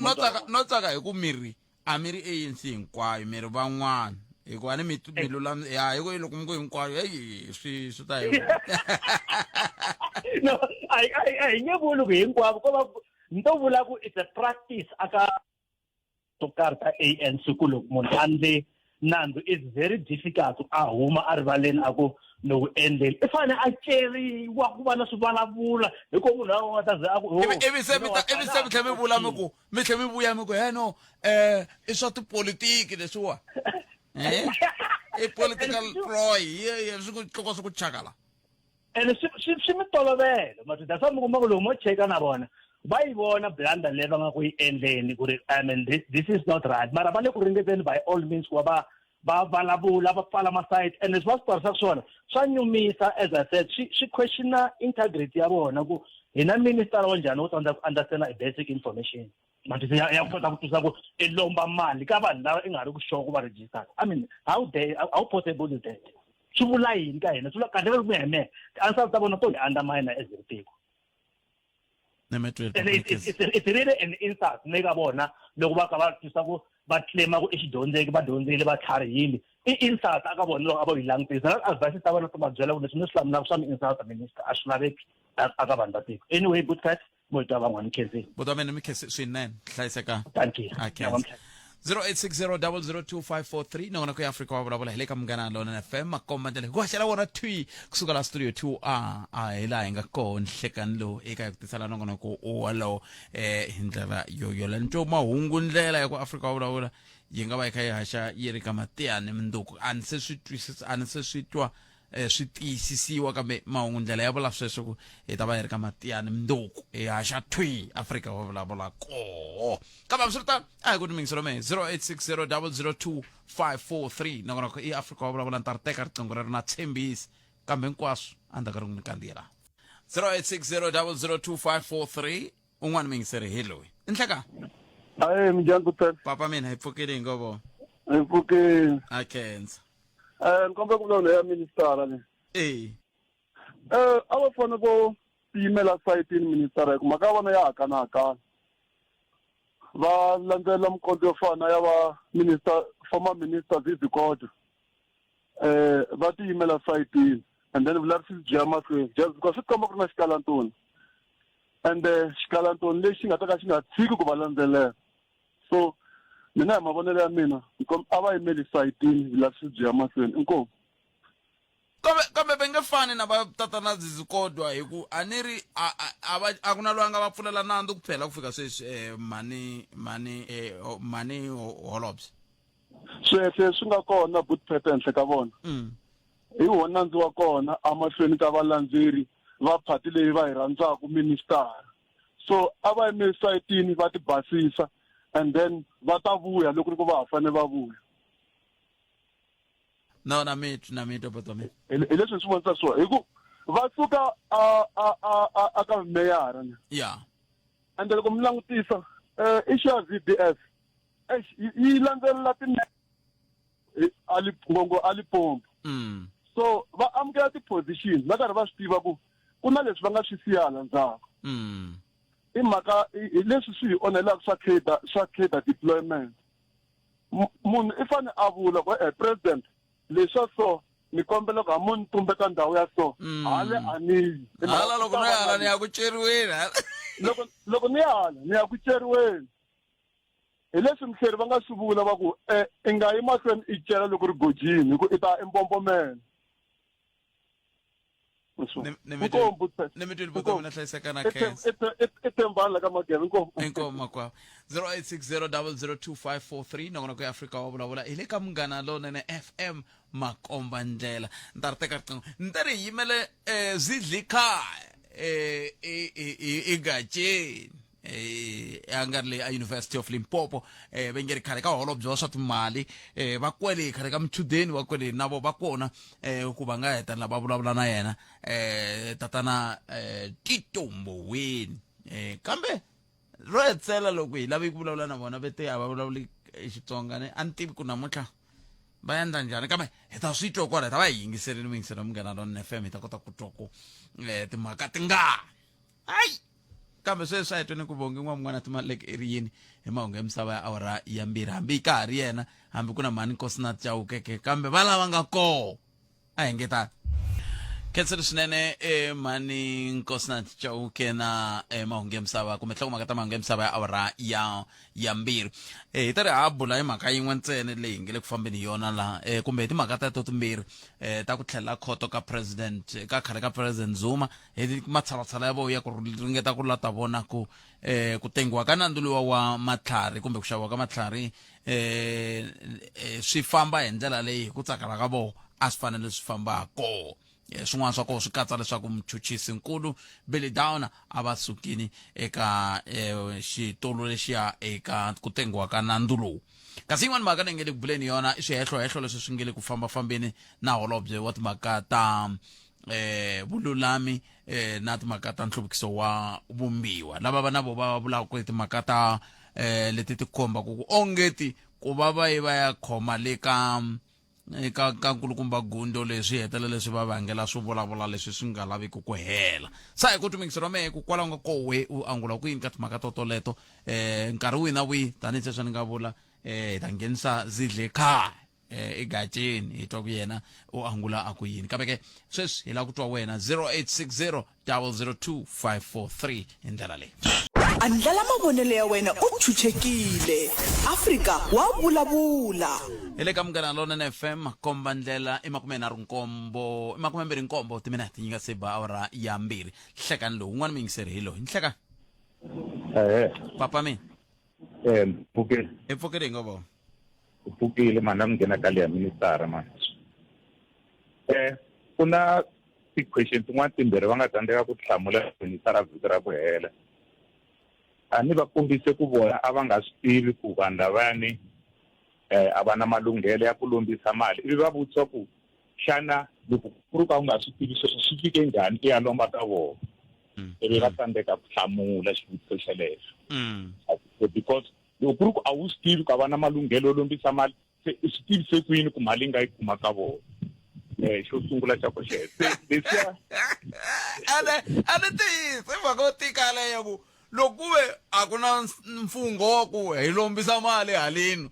No tsaka no tsaka hi ku miri a mi ri ANC hinkwayo, mi ri van'wana, hikuva ni mi mi lulami ya hi ku loko mi ku hinkwayo heyi swi swi ta hi no a a hi nge vuli ku hinkwavo, ko va ni to vula ku it's a practice aka to karhi ta ANC ku loko munhu a ndle nandzu it's very difficult a huma a rivaleni a ku ni wu endleli, i fanele a ceriwa ku va na swivulavula hi ku munhu a nga ta ze a ku ivi se mi ta ivi se mi tlhela mi vula mi ku mi tlhela mi vuya mi ku heno i swa tipolitiki leswiwa i political ploy ye swi ku tluka swi ku chakala. Ene swi swi swi mi tolovelo ma that's why mi kuma ku loko mo cheka na vona va yi vona blunder leyi va nga ku yi endleni ku ri I mean this is not right, mara va le ku ringeteni by all means ku va va va vulavula va pfala masayiti, and leswi va swi pfarisaka swona swa nyumisa. As I said, swi swi questiona integrity ya vona ku hi na minister wa njhani wo tsandzeka ku understand a basic information matisi ya ya kota ku twisa ku i lomba mali ka vanhu lava i nga ri ku sure ku va registered. I mean, how they how possible is that? Swi vula yini ka hina? Swi vula kahle ku ya hi mehe ti-answer ta vona to hi undermine as ri tiko. And it's really an insult le ka vona loko va ka va twisa ku va claima ku i xidyondzeki, va dyondzile, va tlharihile. I insult aka vona loko a vo yi langutisa na advice ta vona to va byela ku leswi ni swi hlamulaka swa mi insult minister, a swi laveki aka vanhu va tiko. Anyway, good cat mo twa van'wana khensini. Buti wa mina mi khensi swinene, hlayiseka. Thank you. A khensa. 0860002543 nongonoko ya Afrika wa vulavula hi le ka Munghana Lonene FM, makomba ndlela hi ku haxela wona thwi kusuka la studio 2 a a hi laha hi nga koho nhlekani lowu eka hi ku tisela nongonoko wolowo hi ndlela yo yola ni twa mahungu ndlela ya ku Afrika wa vulavula yi nga va yi kha yi haxa yi ri ka matiyani minduku. A ni se swi twisisa, a ni se swi twa swi tiyisisiwa, kambe mahungu ndlela ya vula sweswo ku hi ta va hi ri ka matiyani mundzuku hi haxa thwi Afrika wa vulavula koho. Kambe hambiswiritano a hi ku timingiselo mehe 0860 543 nakona i Afrika wa vulavula ni ta ri teka riqingho rero na tshembisi, kambe hinkwaswo endzhaku ka ri n'wi kandziyela 0860 un'wana mingiseri hi loyi i nhleka. Ayi, minjhani Putani? Papa mina hi pfukile hi ngo vona. Hi pfukile. A khensa. Ni kombela ku vulavula ya ministara ni. Eh. A va fanele vo tiyimela sayitini ministara hi ku mhaka ya vona ya hakana hakana. Va landzelela mikondzo yo fana ya va minister former minister Zizi Kodwa. Va tiyimela sayitini and then vulavisisi byi ya mahlweni just because swi komba ku ri na xikalantoni and xikalantoni lexi nga ta ka xi nga tshiki ku va landzelela. So mina hi mavonelo ya mina a va yimeli sayitini vulavisisi byi ya mahlweni. Inkomu. Kambe kambe va nge fani na va tatana Zizi Kodwa hi ku a ni ri a a a va a ku na loyi a nga va pfulela nandzu ku phela ku fika sweswi mhani mhani mhani Holobye. Sweswe swi nga kona Bootpet ehenhla ka vona. Hi wona nandzu wa kona emahlweni ka valandzeri va phati leyi va yi rhandzaka ministara. So a va yime esayitini va ti basisa and then va ta vuya loko ri ku va ha fanele va vuya. No na mi na mi twa buti mina. Hi leswi swi vonisa swona hi ku va suka a a a a ka meyara ne. Yeah. And loko mi langutisa issue ya VBS yi landzelela ti a ngongo a Limpopo. So va amukela ti-position va karhi va swi tiva ku ku na leswi va nga swi siya hala ndzhaku. I mhaka hi leswi swi hi onhelaka swa cadre swa cadre deployment. Munhu i fane a vula ku e president leswa so ni kombela ku ha mo ni tumbeta ndhawu ya so hale a ni yi. Hi mhaka Hala ku loko ta no va ya hala na ni ya ku ceriweni. Loko loko ni ya hala ni ya ku ceriweni. Hi leswi muhleri va nga swi vula va ku e i nga yi mahlweni i cela loko ri gojini hi ku i ta i mbombomela. Inkomu ni mi twile buti mina hlayiseka na khensa i tembani la ka magebe inkomu inkomu makwavo 0860002543 nongonoko ya afrika wa vulavula hi le ka munghana lonene fm makomba ndlela ni ta ri teka riqingho ni ta ri hi yimele um zidli khaya um i gatsheni eh a nga ri le a University of Limpopo eh va nge ri khale ka holobye wa swa timali eh va kwele khale ka muchudeni wa kwele na vo va kona eh ku va nga hetelela va vulavula na yena eh tatana eh Tito Mboweni eh kambe ro hetsela loko hi lave ku vulavula na vona vete a va vulavuli Xitsonga ne a ni tivi ku namuntlha va endla njhani kambe hi ta swi twa kwala hi ta va hi yingiserile muyingiselo munghana lonene fm hi ta kota ku twa ku um timhaka tingani hayi kambe sweswi a hi tweni ku vongi n'wan'wana timaleke i ri yini hi mahungu ya misava ya awara ya mbirhi hambi ka ha ri yena hambi ku na mhani nkosina chawukeke kambe va lava nga koho a hi ngetani khensile swinene e mhani nkosina chauke na e mahungu ya misava kumbe nhlokomhaka ta mahungu ya misava ya awara ya ya mbirhi e hi ta ri ha bula hi mhaka yin'we ntsena leyi hi nge le ku fambeni hi yona laha e kumbe hi timhaka teto timbirhi e ta ku tlhelela khoto ka president ka khale ka president Zuma hi matshalatshala ya vona ya ku ringeta ku lata vona ku eh ku tengiwa ka nandzu luwa wa matlhari kumbe ku xaviwa ka matlhari eh, eh swi famba hi ndlela leyi hi ku tsakela ka vona a swi fanele swi famba ha kona eh, swin'wana swa kona swi katsa leswaku muchuchisi nkulu Billy Downer a va sukini eka eh, xitulu lexiya eka ku tengiwa ka nandzu lowu kasi yin'wana mhaka leyi nge le ku buleni yona i swihehlohehlo leswi swi nge le ku fambafambeni na holobye wa timhaka ta eh vululami eh na timhaka ta nhluvukiso wa vumbiwa lava va na vo va vulaka ku timhaka ta eh leti ti komba ku ongeti ku va va yi va ya khoma le ka eka ka nkulukumba gundo leswi hetelela leswi va vangela swo vulavula leswi swi nga laviki ku hela sa hi ku tumingisi ra mehe ku kwalaho nga kowe u angula ku yini ka timhaka to toleto eh nkarhi wihi na wihi tanihi sweswi ni nga vula eh hi ta nghenisa zidle khaya eh, egatsheni hi twa ku yena u angula a ku yini kambe ke sweswi hi lava ku twa wena 0860 002 543 hi ndlela leyi Andlala mavonelo ya wena u chuchekile. Afrika wa vulavula. hi le ka munghana lonene fm komba ndlela i makume nharhu nkombo i makume mbirhi nkombo timinete yi nga se ba awara ya mbirhi nhlekani lowu wun'wana muyingiseri hi loyi nhlekani Ehe. papa mina Eh, mpfukile. hi pfukile hi ngo vona U pfukile mhani a mi nghena ka leya ministara mani. Eh, ku na ti-question tin'wana timbirhi va nga tsandzeka ku hlamula ministara vhiki ra ku hela. A ni va kombise ku vona a va nga swi tivi ku vanhu lavayani eh a va na malunghelo ya ku lombisa mali ivi va vutisa ku xana loko ku ri ka u nga swi tivi sweswo swi fike njhani i ya lomba ka vona ivi va tsandzeka ku hlamula xivutiso xelexo because loko ku ri ku a wu swi tivi ku a va na malunghelo yo lombisa mali se i swi tivise ku yini ku mali yi nga yi kuma ka vona um xo sungula xa ko xexo se leswiya ene a ni tiyisi i mhaka yo tika leyo ku loko ku ve a ku na mfungho wa ku hi lombisa mali haleni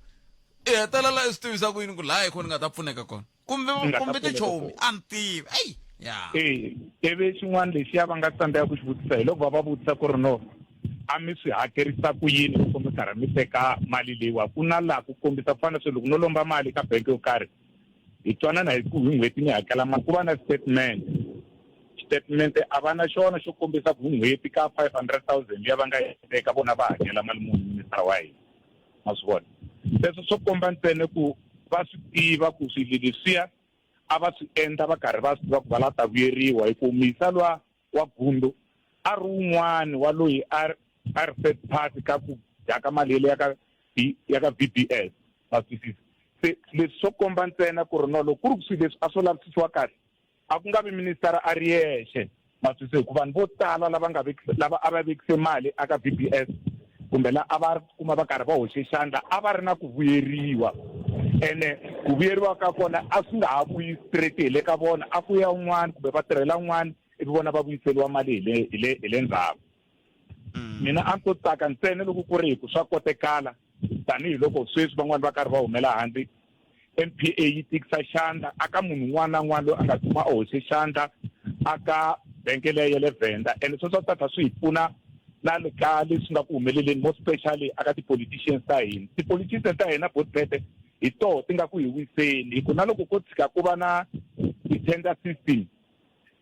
i hetelela i swi tivisa ku yini ku laha hi kona ni nga ta pfuneka kona kumbe Ni nga ta kumbe pfuneka tichomi kona. a ni tivi eyi ya e ivi xin'wana lexiya va nga tsandzeka ku xi vutisa hi loko va va vutisa ku ri no a mi swi hakerisa ku yini loko mi karhi mi teka mali leyiwa ku na laha ku kombisa ku fana na sweswi loko no lomba mali ka bank yo karhi hi twanana hi ku hi n'hweti ni hakela mali ku va na statement statement a va na xona xo kombisa ku hi n'hweti ka 500 000 liya va nga yi teka vona va hakela mali muni minister wa hina ma swi vona sweswo swo komba ntsena ku va swi tiva ku swilo leswiya a va swi endla va karhi va swi tiva ku va la ta vuyeriwa hi ku muyisa luwa wa gundu a ri wun'wani wa loyi a a ri third party ka ku dyaka mali yele ya ka B ya ka VBS ma twisisa se leswi swo komba ntsena ku ri no loko ku ri ku swilo leswi a swo lavisisiwa kahle a ku nga vi ministara a ri yexe ma twisisa hikuva vanhu vo tala lava nga vekisa lava a va vekise mali aka VBS kumbe la a va kuma va karhi va hoxe xandla a va ri na ku vuyeriwa ene ku vuyeriwa ka kona a swi nga ha vuyi straight hi le ka vona a ku ya un'wana kumbe va tirhela un'wana ivi vona va vuyiseriwa mali hi le hi le hi le ndzhaku. Mina a ni to tsaka ntsena loko ku ri hi ku swa kotekala tanihiloko sweswi van'wani va karhi va humela handle NPA yi tikisa xandla aka munhu un'wana na un'wana loyi a nga tikuma a hoxe xandla aka bank leya ya le Venda ene sweswo swi ta swi hi pfuna na le ka leswi nga ku humeleleni more especially aka ti-politicians ta hina. Ti-politicians ta hina botpete hi toho ti nga ku hi wiseni hi ku na loko ko tshika ku va na ti-tender system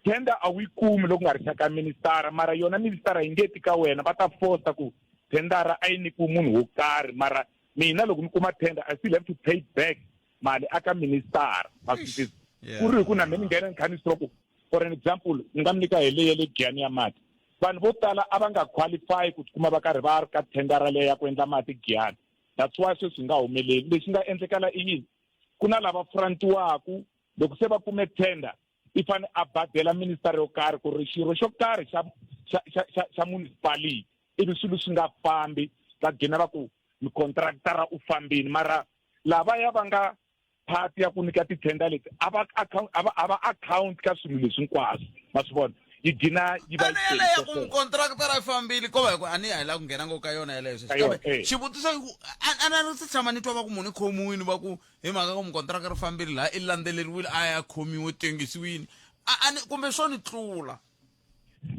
tender a wu yi kumi loko nga ri xa ka ministara mara yona ministara yi nge ti ka wena va ta fosa ku tendara a yi nyikiwi munhu wo karhi mara mina loko ni kuma tender I still have to pay back mali aka ministara ma swi twisisa ku ri hi ku na me ni nghena ni kha ni stroke for an example ni nga mi nyika hi leyi ya le Giyani ya mati vanhu vo tala a va nga qualify ku tikuma va karhi va ri ka tendara leyi ya ku endla mati Giyani that's why sweswi nga humeleli lexi nga endlekala i yini ku na lava frantiwaku loko se va kume tender i fane a badela minister yo karhi ku ri xirho xo karhi xa xa xa xa xa municipality ivi swilo swi nga fambi va gina va ku micontractara u fambini mara lavaya va nga part ya ku nyika ti-tender leti a va a va a va account ka swilo leswi hinkwaswo ma swi vona yi gina yi va yi yeleyo ku mucontractor a fambile ko va hi ku a ni ya hi lava ku nghena ngopfu ka yona yeleyo sweswi kambe eh. xivutiso i ku a na ri se tshama ni twa va ku munhu i khomiwini va ku hi mhaka ku mucontractor ri fambile laha i landzeleriwile a ya khomiwe tengisiwini a ni kumbe swo ni tlula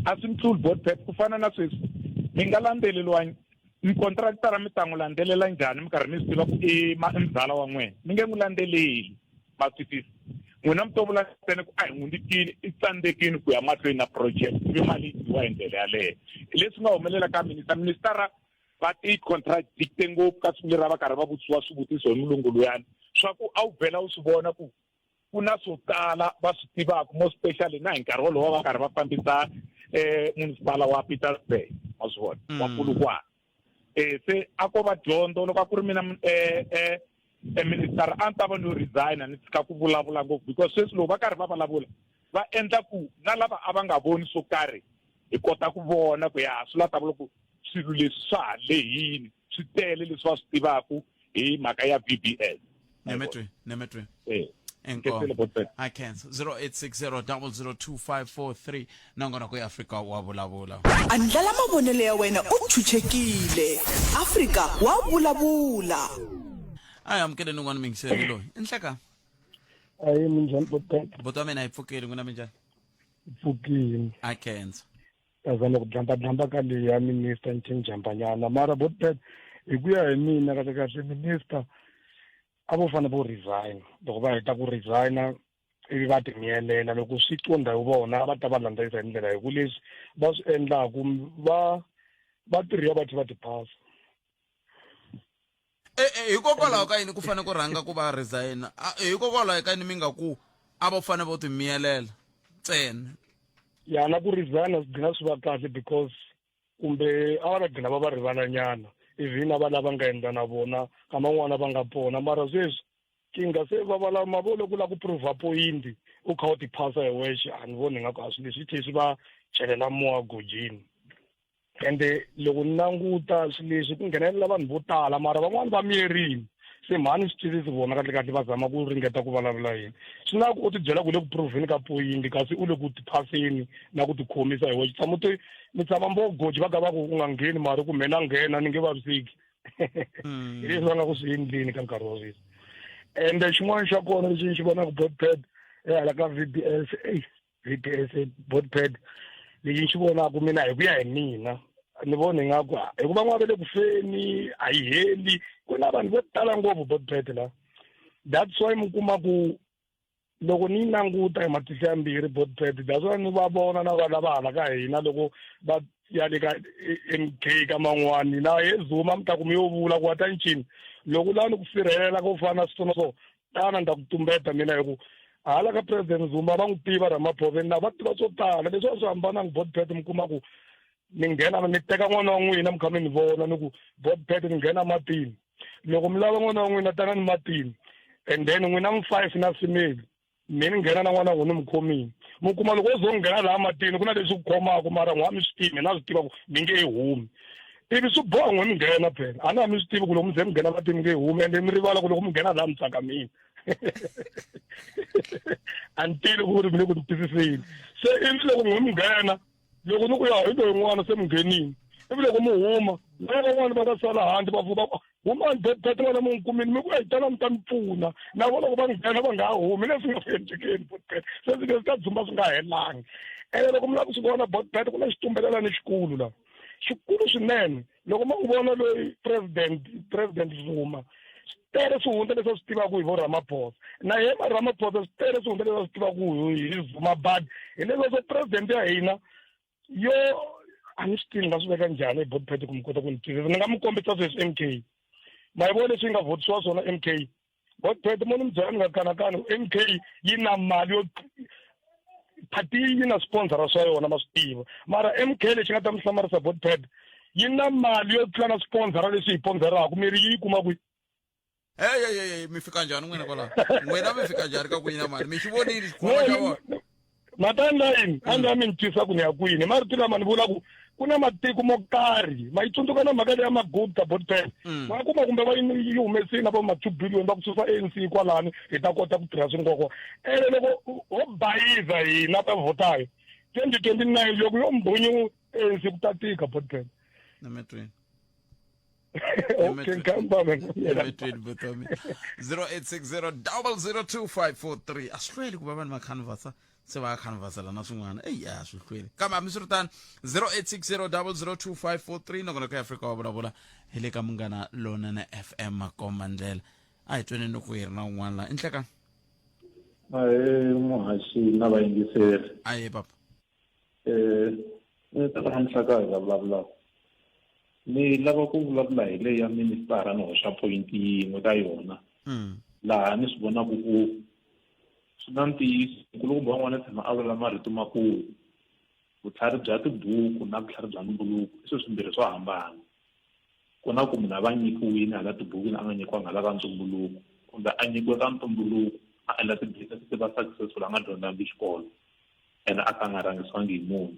a swi ni tluli bot pep ku fana na sweswi mi nga landzeleriwangi mukontraktara mi ta n'wi landzelela njhani mi karhi mi swi tiva ku i mzala wa n'wina mi nge n'wi landzeleli ma twisisa n'wina mi to vula ntsena ku a hi n'wi nyikile i tsandzekile ku ya mahlweni na project ivi mali yi dyiwa hi ndlela yaleyo leswi nga humelela ka minister ministara va ti contradicte ngopfu ka siku leri a va karhi va vutisiwa swivutiso hi mulungu luyani swa ku a wu vhela u swi vona ku ku na swo tala va swi tivaka more especially na hi nkarhi wolowo va karhi va fambisa eh municipal wa Pietersburg wa swi vona wa Polokwane eh se a ko va dyondzo loko a ku ri mina eh eh e minister a ni ta va no resign ni tshika ku vulavula ngopfu because sweswi loko va karhi va vulavula va endla ku na lava a va nga voni swo karhi hi kota ku vona ku ya swi la ta vula ku swilo leswi swa ha lehini swi tele leswi va swi tivaka hi mhaka ya VBS nemetwe nemetwe eh inkomo i can't 0860002543 nongonoko ya Afrika wa vulavula Andlala mavonelo ya wena u chuchekile. Afrika wa vulavula. A hi amukeleni un'wana muyingiseri loyi i nhleka Ayi minjhani boteka buti wa mina hi pfukile n'wina minjhani pfukile a khensa ta zama ku dlamba-dlamba ka leyi ya minister ni jambanyana mara botpet hi ku ya hi mina kahle kahle minister a vo fanele vo resign loko va heta ku resigna ivi va timiyelela loko swi qondha hi vona va ta va landzelisa hi ndlela hi ku leswi va swi endlaku va va tirhiwa va tlhe va tiphasa E, e, hikokwalaho ka yini ku fanele ku rhanga ku va resign hikokwalaho ka yini mi nga ku a va fanele vo timiyelela ntsena ya na ku resigna swi gcina swi va kahle because kumbe a va ta gcina va va rivalanyana even a va lava nga endla na vona ka man'wana va nga pona mara sweswi kinga se va vala mavolo ku lava ku prova point u kha u tiphasa hi wexe a ni voni nga ku a swi leswi tlhe swi va chelela moya gojini ende loko ni languta swilo leswi ku nghenelela vanhu vo tala mara van'wani va miyerini se mhani swi twisisi vona kahle kahle va zama ku ringeta ku vulavula yini swi na ku u tibyela ku le ku proveni ka poyinti kasi u le ku tiphaseni na ku tikhomisa hi wexe tshama u ti mi tshama mbo goji va ka va ku u nga ngheni mara ku mina nghena ni nge vaviseki hi leswi va nga ku swi endleni ka nkarhi wa sweswi ende xin'wana xa kona lexi ni xi vonaka botpad ehala ka v b s eyi VBS botpad lexi ni xi vonaka mina hi ku ya hi mina ni vona ingaku hikuva n'wana va le ku feni a yi heli ku na vanhu vo tala ngopfu botpad la that's why mi kuma ku loko ni yi languta hi matihlo yambirhi botpad that's why ni va vona na vanhu lava hala ka hina loko va ya le ka M_K ka man'wani na he Zuma mi ta ku mi yo vula ku wa ta ncini loko u lava ni ku sirhelela ko fana na swona so tana ni ta ku tumbeta mina hi ku hala ka president Zuma va n'wi tiva Ramaphosa na va tiva swo tala leswi a swi hambananga botpet mi kuma ku ni nghena ni teka n'wana wa n'wina mi kha mi ni vona ni ku botpet ni nghena matini loko mi lava n'wana wa n'wina tanani matini and then n'wina mi five na female mi ni nghena na n'wana n'wina mi khomile mi kuma loko wo ze u nghena laha matini ku na leswi ku khomaka mara n'wa mi swi tivi mina swi tiva ku mi nge he humi ivi swi boha n'we mi nghena phela a na ha mi swi tivi ku loko mi ze mi nghena matini mi nge he humi ende mi rivala ku loko mi nghena laha mi tsakamile a ni tivi ku ri mi le ku ni twisiseni se ivi loko n'we mi nghena loko ni ku ya hi loyi n'wana se mi nghenile Ivi loko mi huma, lava van'wana va ta sala handle va va ku, Humani Botpet n'wana mi n'wi kumile, mi ku hi tana mi ta mi pfuna. Na vona loko va nghena va nga ha humi, leswi nga ku endlekeni Botpet. Se swi swi ta dzumba swi nga helangi. Ene loko mi lava ku swi vona Botpet ku na xitumbelelani xikulu la. Xikulu swinene. Loko mo n'wi vona loyi president president Zuma swi tele swihundla leswi a swi tivaka hi vo Ramaphosa. Na yena Ramaphosa swi tele swihundla leswi a swi tivaka hi Zuma but hi leswi swa president ya hina yo a ni swi tivi ni nga swi veka njhani ebodpet ku mi kota ku ni twisisa ni nga mi kombisa sweswi m k ma yi vona leswi yi nga vhotisiwa swona m k bodpet mo ni mi byela ni nga kanakani m k yi na mali yo phati yi na sponsora swa yona ma swi tiva mara m k lexi nga ta mi hlamarisa bodpet yi na mali yo tlula na sponsora leswi yi sponsoraka mi ri yi kuma kwihi hey hey hey mi fika njhani n'wina kwalaho n'wina mi fika njhani ka ku yina mali mi xi vonile xikhwama xa vona mhaka ni yini a ni mi ni twisa ku ni ya kwini marito lama ni vula ku ku na matiko mo karhi ma yi tsundzuka na mhaka leya magupta botpen va kuma kumbe va yi humesile na va ma 2 billion va ku susa ANC kwalani hi ta kota ku tirha swingoko ene loko ho bayiza hina va vhotayo 2029 loko yo mbhunyu ANC ku ta tika botpen na metweni okay nkamba emetweni vutomi 0860 002543 a swi hlweli ku va vanhu va canvasa se va canvasela na swin'wana eyi a swi hlweli kambe hambiswiritano 0860 002543 nongonoko ya afrika wa vulavula hi le ka munghana lonene fm makomba ndlela a hi tweneni loko hi ri na un'wana laha i nhlekani Ahee muhaxi na vayingiseri. Ahee papa. Eh, ni tata Mhlakaza vulavulaka. Ni lava ku vulavula hi leyi ya ministara ni hoxa point yin'we ka yona. Laha ni swi vonaka ku swi na ntiyiso nkulukumba wan'wana tshama a vula marito ma ku vutlhari bya tibuku na vutlhari bya ntumbuluko i swilo swimbirhi swo hambana. Ku na ku munhu a va nyikiwile hala tibukwini a nga nyikiwanga hala ka ntumbuluko kumbe a nyikiwe ka ntumbuluko a endla ti-business ti va successful a nga dyondzangi xikolo. Ene a ka a nga rhangisiwangi hi munhu.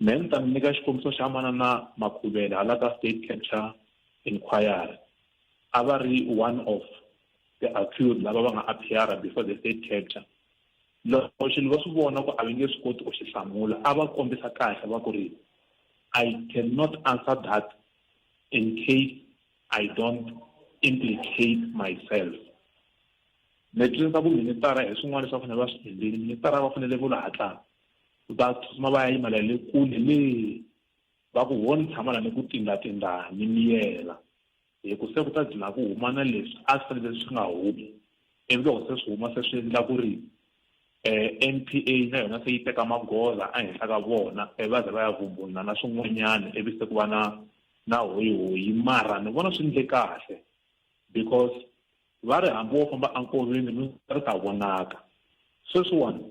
Mehe ni ta mi nyika xikombiso xa manana Makhuvele hala ka State Capture Inquiry. A va ri one of the accused lava va nga appear before the State Capture. Loko xilo va swi vona ku a va nge swi koti ku xi hlamula, a va kombisa kahle va ku ri I cannot answer that in case I don't implicate myself. Ni twisisa ku ministara hi swin'wana leswi va fanele va swi endlile ministara va fanele vo hatla va tsutsuma va ya yima le kule le va ku ho ni tshama la ni ku tindatinda ni miyela hi ku se ku ta dlina ku huma na leswi a swi fanele swi nga humi ivi loko se swi huma se swi endla ku ri NPA na yona se yi teka magoza ehenhla ka vona ivi va ze va ya vumbununa na swin'wanyana ivi se ku va na na hoyihoyi mara ni vona swi endle kahle because Va ri hambi wo famba enkoveni lundza ri ta vonaka. Sweswiwani,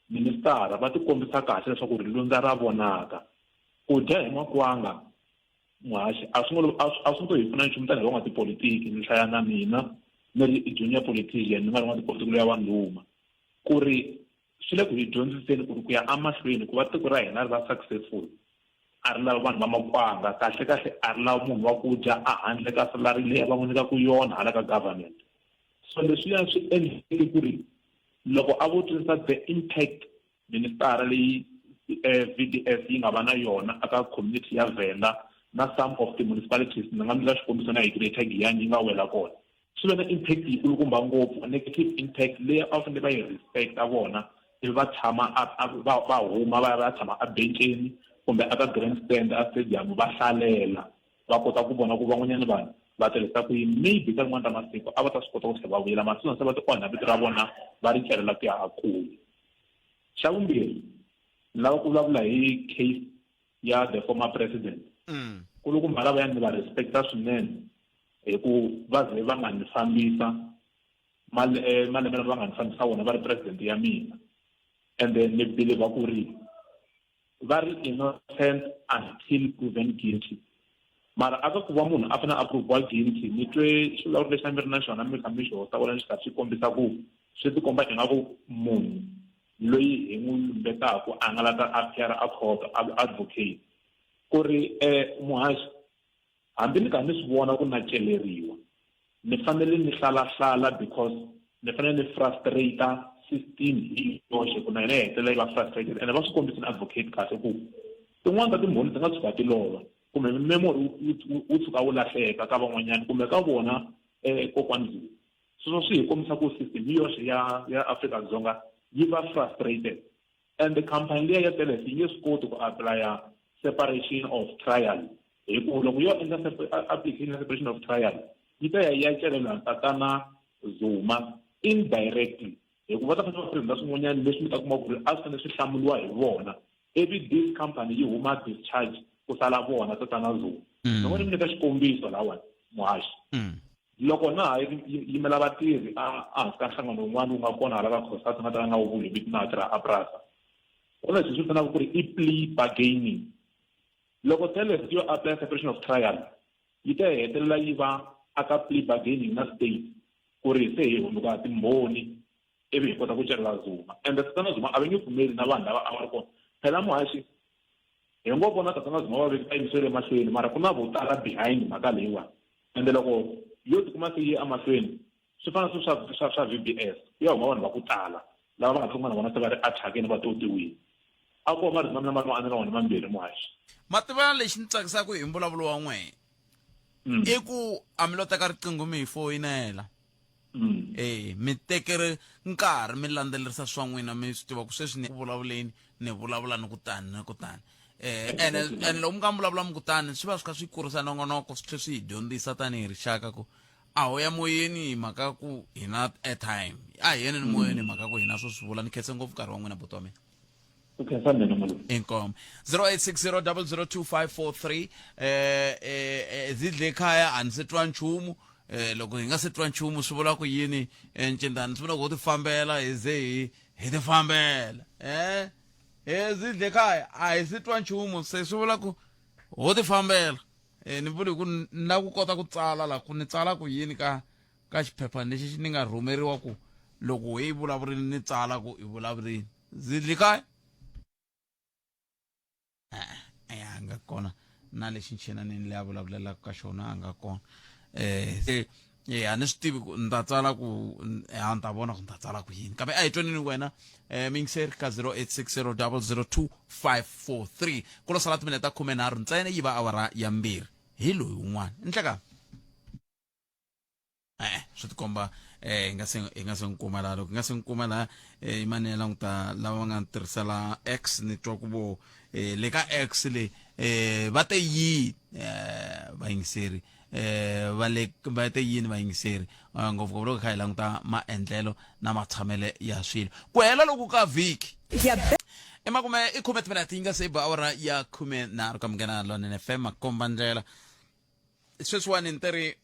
ministara va tikombisa kahle leswaku ri lundza ra vonaka. Ku dya hi makwanga, muhaxi, a swi ngo a swi ngo to hi pfuna nchumu tanihi van'watipolitiki, ni hlaya na mina ni ri junior politician, ni nga ri n'watipolitiki loyi wa ndhuma, ku ri swi le ku hi dyondziseni ku ri ku ya emahlweni ku va tiko ra hina ri va successful a ri lavi vanhu va makwanga kahle kahle a ri lavi munhu wa ku dya a handle ka salary leyi va n'wi nyikaka yona hala ka government so leswiya swi endleke ku ri loko a vo twisisa the impact ministara leyi VDS yi nga va na yona aka community ya Venda na some of the municipalities ni nga mi nyika xikombiso na hi Greater Giyani yi nga wela kona swi ve na impact yikulukumba ngopfu negative impact leyi a va fanele va yi respecta vona ivi va tshama va va huma va ya va ya tshama ebenceni kumbe aka grandstand a stadium va hlalela va kota ku vona ku van'wanyana vanhu va tirhisa ku yini maybe ka rin'wana ra masiku a va ta swi kota ku tlhela va vuyela mara se va ti onha vito ra vona va ri celela ku ya a kule xa vumbirhi ni lava ku vulavula hi case ya the former president kulukumba lavaya ni va respecta swinene hi ku va ze va nga ni fambisa malembe lama va nga ni fambisa wona va ri president ya mina and then ni believe ku ri va ri innocent until proven guilty mara aka ku va munhu a fanele a proviwa guilty ni twe xivulavuri lexi a mi ri na xona mi kha mi xi hosta kwalano xi karhi xi kombisa ku swi tikomba ingaku munhu loyi hi n'wi lumbetaku a nga la ta appear a court a advocate ku ri muhaxi hambi ni karhi ni swi vona ku na celeriwa ni fanele ni hlalahlala because ni fanele ni frustrate system hi yoxe ku na yena yi hetelela yi va frustrated ene va swi kombisile advocate kahle ku tin'wana ta timbhoni ti nga tshuka ti lova. Kumbe memory wu tshuka wu lahleka ka van'wanyana kumbe ka vona um kokwani Zuma. Sweswo swi hi kombisa ku system hi yoxe ya ya Afrika-Dzonga yi va frustrated and khampani liya ya Teles yi nge swi koti ku apply-a separation of trial hi ku loko yo endla application ya separation of trial yi ta ya yi ya celela tatana Zuma indirectly hikuva va ta fanele va presenta swin'wanyana leswi mi ta kuma ku ri a swi fanele swi hlamuriwa hi vona ivi this company yi huma discharge ku sala vona tatana Zuma. Loko ni mi nyika xikombiso lawani muhaxi loko na ha yimela vatirhi a hansi ka nhlangano wun'wana wu nga kona hala ka Cosas nga ta nga wu vuli vito na ha tirha a PRASA ku na leswi swi vitanaka ku ri i plea bargaining. Loko Teles yo apply separation of trial yi ta hetelela yi va aka plea bargaining na state ku ri se hi hundzuka timbhoni ivi hi kota ku celela Zuma. Ende tatana Zuma a va nge pfumeli na vanhu lava a va ri kona. Phela muhaxi hi ngo vona tatana Zuma va va yimisiwile emahlweni mara ku na vo tala behind mhaka leyiwani. Ende loko yo tikuma se yi ye emahlweni swi fana swi swa swa swa V_B_S ku ya huma vanhu va ku tala lava va nga tlunga na vona se va ri athakeni va totiwile. A ko va marito ma mina ma a ni na wona mambirhi muhaxi. Mativana lexi ni tsakisaka hi mbulavulo wa n'wehe i ku a mi lo teka riqingho mi hi foyinela. E mi tekere nkarhi mi landzelerisa swa n'wina mi swi tiva ku sweswi ni ku vulavuleni ni vulavula ni ku tani ni ku tani ene ene loko mi nga vulavula mi ku tani swi va swi kha swi kurisa nongonoko swi tlhela swi hi dyondzisa tanihi rixaka ku a ho ya moyeni hi mhaka ku hi na airtime a hi yeni ni moyeni hi mhaka ku hina swo swi vula. Ni khense ngopfu nkarhi wa n'wina buti wa mina. Khensa mina malume. Inkomo 0860002543 zidle ekhaya a ni se twa nchumu. Loko hi nga se twa nchumu swi vula ku yini? Ncindani swi vula ku ho ti fambela hi ze hi ti fambela. Zidle ekhaya a hi se twa nchumu se swi vula ku ho ti fambela. Ni vuli ku ni la ku kota ku tsala la ku ni tsala ku yini ka ka xiphephana lexi ni nga rhumeriwa ku loko hi vulavurini ni tsala ku i vulavurini. Zidli kaya e a nga kona na lexi nchenanini leyi a vulavulelaka ka xona a nga kona. Se a ni swi tivi ku ni ta tsala ku a ni ta vona ku ni ta tsala ku yini kambe a hi twanini wena miyingiseri ka 0860002543 ku lo sala timinete ta 13 ntsena yi va awara ya 2 hi loyi wun'wana nhleka e-e swi tikomba hi nga se hi nga se n'wi kuma laha. Loko hi nga se n'wi kuma laha imani ya languta lava va nga tirhisela X ni twa ku vo le ka X le va te yini vayingiseri va le va te yini vayingiseri ngopfungopfu loko hi kha hi languta maendlelo na matshamele ya swilo ku hela loku ka vhiki i makume i khume timinete yi nga se ba awara ya 13 ka Munghana Lonene FM makomba ndlela. Sweswiwani ni teri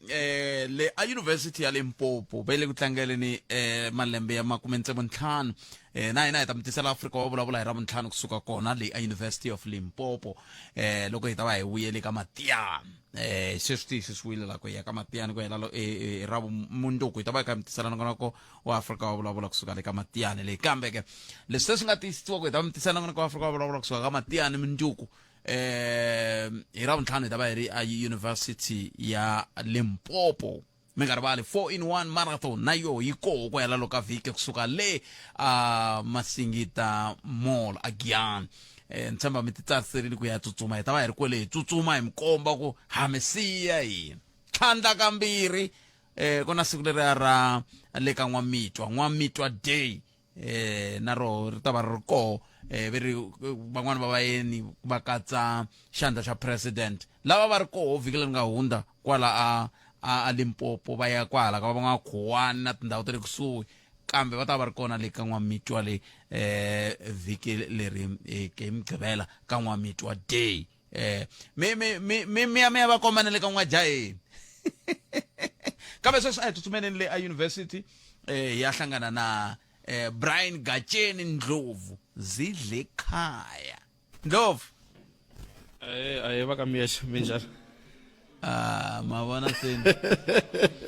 le a University ya Limpopo va le ku tlangeleni malembe ya 65 na hina hi ta mi tisela Afrika wa vulavula hi Ravuntlhanu kusuka kona le a University of Limpopo loko hi ta va hi vuyele ka Matiyani sweswi tiyisisiwile la ku ya ka Matiyani ku hela ra vumundzuku hi ta va hi kha mi tisela nongonoko wa Afrika wa vulavula kusuka le ka Matiyani leyi. Kambe ke leswi se swi nga tiyisisiwa ku hi ta mi tisela nongonoko wa Afrika wa vulavula kusuka ka Matiyani mundzuku hi Ravuntlhanu hi ta va hi ri a University ya Limpopo. Mi nga rivali 4 in 1 marathon na yo yi koho ku hela loko ka vhiki kusuka le a Masingita Mall a Giyani. Ni tshemba mi titsariserile ku ya tsutsuma. Hi ta va hi ri kwele hi tsutsuma hi mi komba ku ha mi siya hina tlhandla kambirhi. Ku na siku leriya ra le ka N'wamitwa, N'wamitwa Day na roho ri ta va ri ri koho. Ve ri van'wani va vayeni va katsa xandla xa president lava va ri koho vhiki leri nga hundza kwala a Limpopo va ya kwahala ka van'wakhuwani na tindhawu ta le kusuhi kambe va ta va ri kona le ka N'wamitwa le vhiki leri ke Mugqivela ka N'wamitwa Day. Mi mi mi mi mi ya mi ya va komba na le ka N'wajaheni. Kambe sweswi a hi tsutsumeleni le a university hi ya hlangana na Brian Gatsheni Ndlovu zidle khaya. Ndlovu. Ahe va ka Miyexe, minjhani? Ah, ma vona seni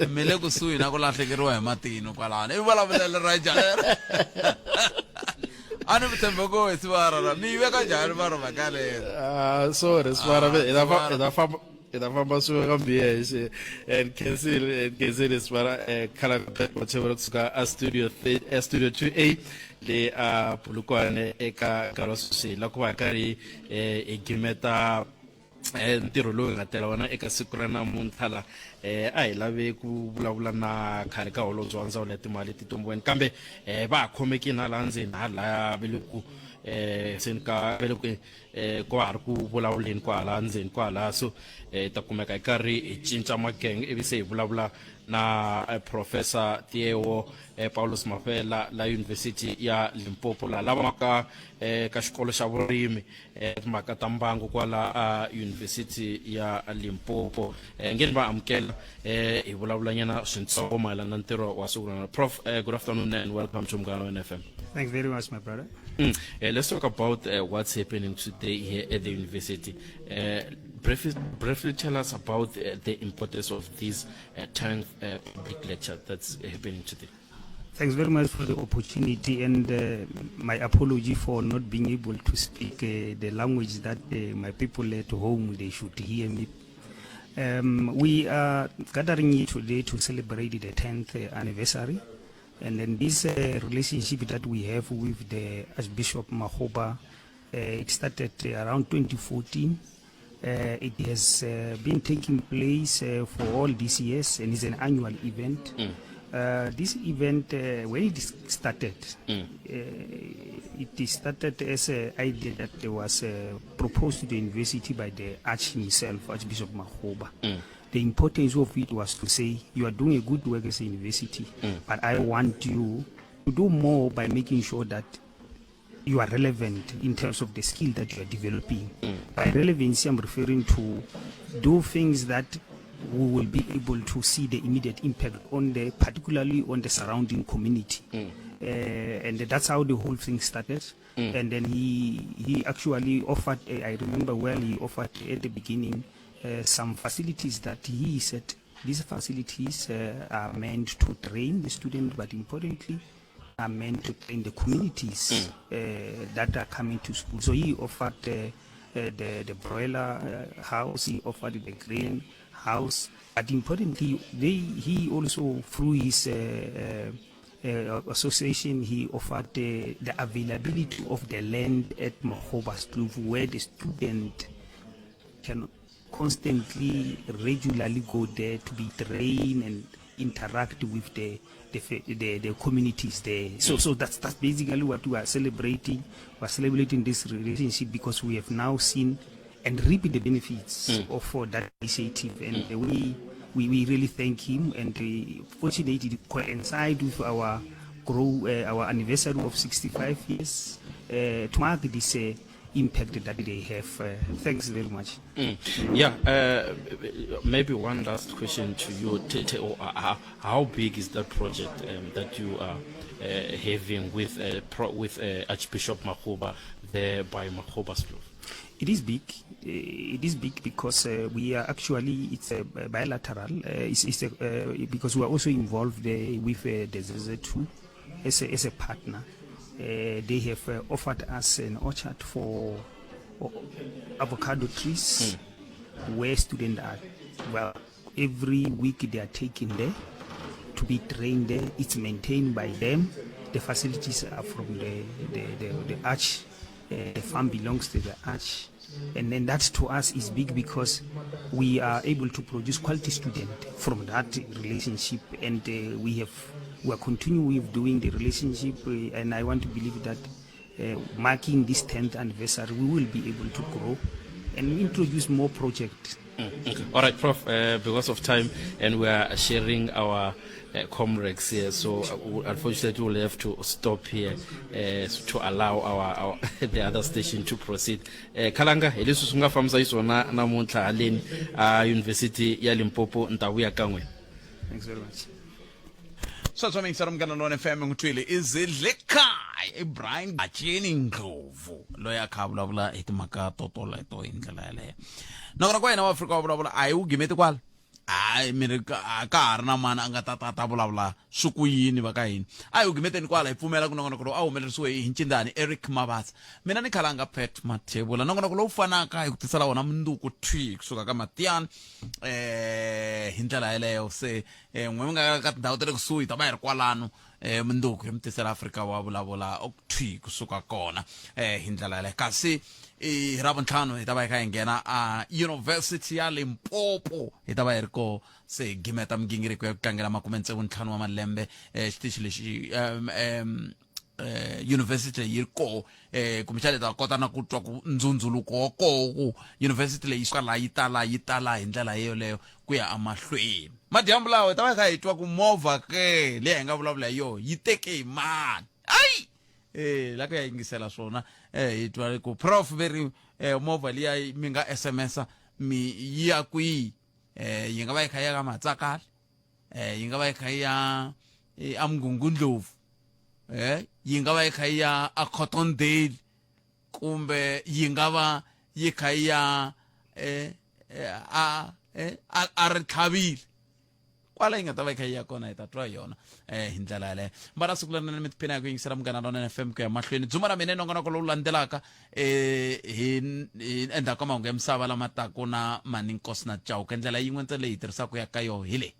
mi le kusuhi na ku lahlekeriwa hi matino kwalano i vulavulelo ra njhani? A ni mi tshembe ku hi sivara mi yi veka njhani mara mhaka leyo? Ah, sorry sivara, hi ta hi ta famba hi ta famba swin'we ka Miyexe and khensile sivara khala Mathevula kusuka a studio a studio 2A le a Polokwane eka nkarhi wa sweswi la ku va hi karhi hi gimeta. eh, ntirho lowu hi nga tela wona eka siku ra namuntlha la eh, a hi lave ku vulavula na khale ka holobye wa ndzawulo ya timali titomboweni kambe eh, va ha khomekini hala ndzeni halaya ve le ku eh seni ka ve le ku eh ko ha ri ku vulavuleni kwahala ndzeni kwahala so eh ta kumeka hi karhi hi cinca magenge ivi se hi vulavula na eh, professor Theo eh, Paulus Mafela la University ya Limpopo la lava ka eh, ka xikolo xa vurimi eh, timhaka ta mbangu kwala a University ya Limpopo eh, ngeni va amukela eh, hi vulavulanyana swintsongo mayelana na ntirho wa siku rona prof eh, good afternoon and welcome to Munghana FM Thanks very much, my brother. Let's talk about what's happening today here at the university. Briefly tell us about the importance of this 10th public lecture that's happening today. Thanks very much for the opportunity and my apology for not being able to speak the language that my people at home, they should hear me. We are gathering here today to celebrate the 10th anniversary. And then this relationship that we have with the Archbishop Makgoba, it started around 2014. It has been taking place for all these years and is an annual event. This event, when it started, it started as an idea that was proposed to the university by the Arch himself, Archbishop Makgoba. The importance of it was to say, you are doing a good work as a university, but I want you to do more by making sure that you are relevant in terms of the skill that you are developing. By relevancy, I'm referring to do things that we will be able to see the immediate impact on the, particularly on the surrounding community. And that's how the whole thing started. And then he actually offered, I remember well, he offered at the beginning some facilities that he said these facilities are meant to train the student, but importantly, are meant to train the communities that are coming to school. So he offered the broiler house, he offered the grain house, but importantly, he also, through his association, he offered the availability of the land at Magoebaskloof where the student can constantly, regularly go there to be trained and interact with the communities there. So that's basically what we are celebrating. We are celebrating this relationship because we have now seen and reaping the benefits of that initiative, and we really thank him. And fortunately, it coincides with our our anniversary of 65 years to mark this impact that they have. Thanks very much. Yeah, maybe one last question to you. How big is that project that you are having with Archbishop Makgoba there by Magoebaskloof? It is big. It is big because we are actually, it's a bilateral. Because we are also involved with the ZZ2 as a partner. They have offered us an orchard for avocado trees, where students are, well, every week they are taken there to be trained there. It's maintained by them. The facilities are from the arch. The farm belongs to the arch. And then that to us is big because we are able to produce quality student from that relationship. And we are continuing with doing the relationship. And I want to believe that marking this 10th anniversary, we will be able to grow and introduce more projects. Okay. All right, Prof, because of time, and we are sharing our comrades here, so unfortunately we'll have to stop here to allow our the other station to proceed. Khalanga, hi leswi swi nga fambisa xiswona namuntlha haleni a University ya Limpopo ni ta vuya kan'we. Thanks very much. Sweswo miyingiseri Munghana Lonene FM n'wi twile i Zidlekhaya i Brian Gatsheni Ndlovu loyi a kha a vulavula hi timhaka to toleto hi ndlela yaleyo. Nakona kwa yena wa Afrika wa vulavula a hi wu gimeti kwala. Hayi mi ri a ka ha ri na mani a nga ta ta ta vulavula swi ku yini va ka hina. A hi wu gimeteni kwala hi pfumela ku nongonoko lowu a humelerisiwe hi Ncindani Eric Mabasa. Mina ni khalanga Pat Mathebula. Nongonoko lowu fanaka hi ku tisela wona mundzuku thwi kusuka ka Matiyani hi ndlela yeleyo se n'we mi nga ka tindhawu ta le kusuhi ta va hi ri kwalano mundzuku hi mi tisela Afrika wa vulavula thwi kusuka kona hi ndlela yaleyo kasi Hi Ravuntlhanu hi ta va hi kha hi nghena a University ya Limpopo, hi ta va hi ri ko se hi gimeta migingiriko ya ku tlangela makumetsevu ntlhanu wa malembe xitichi lexi um, um, university leyi yi ri koho. Kumbexana hi ta kota na ku twa ku ndzundzuluko wa koho ku university leyi suka laha yi tala yi tala hi ndlela yoleyo ku ya emahlweni. Madyambu lawa hi ta va hi kha hi twa ku movha ke leyi hi nga vulavula hi yoho yi teke hi mani. Ayi, la ku ya yingisela swona, hi twa ku prof ve ri movha liya mi nga SMS mi yi ya kwihi? Yi nga va yi kha yi ya ka Matsakala, yi nga va yi kha yi ya eMgungundlovu, yi nga va yi kha yi ya a Cottondale, kumbe yi nga va yi kha yi ya a ri tlhavile kwala yi nga ta va yi kha yi ya kona. Hi ta twa yona hi ndlela yaleyo. Mbala siku lerinene, mi tiphina hi ku yingisela Munghana Lonene FM ku ya mahlweni. Dzuma ra mina nongonoko lowu landzelaka hi endzhaku ka mahungu ya misava lama taku na Maninkosi na Chauke. Ndlela yin'we ntsena leyi hi tirhisaka ya ka yoho hi leyi.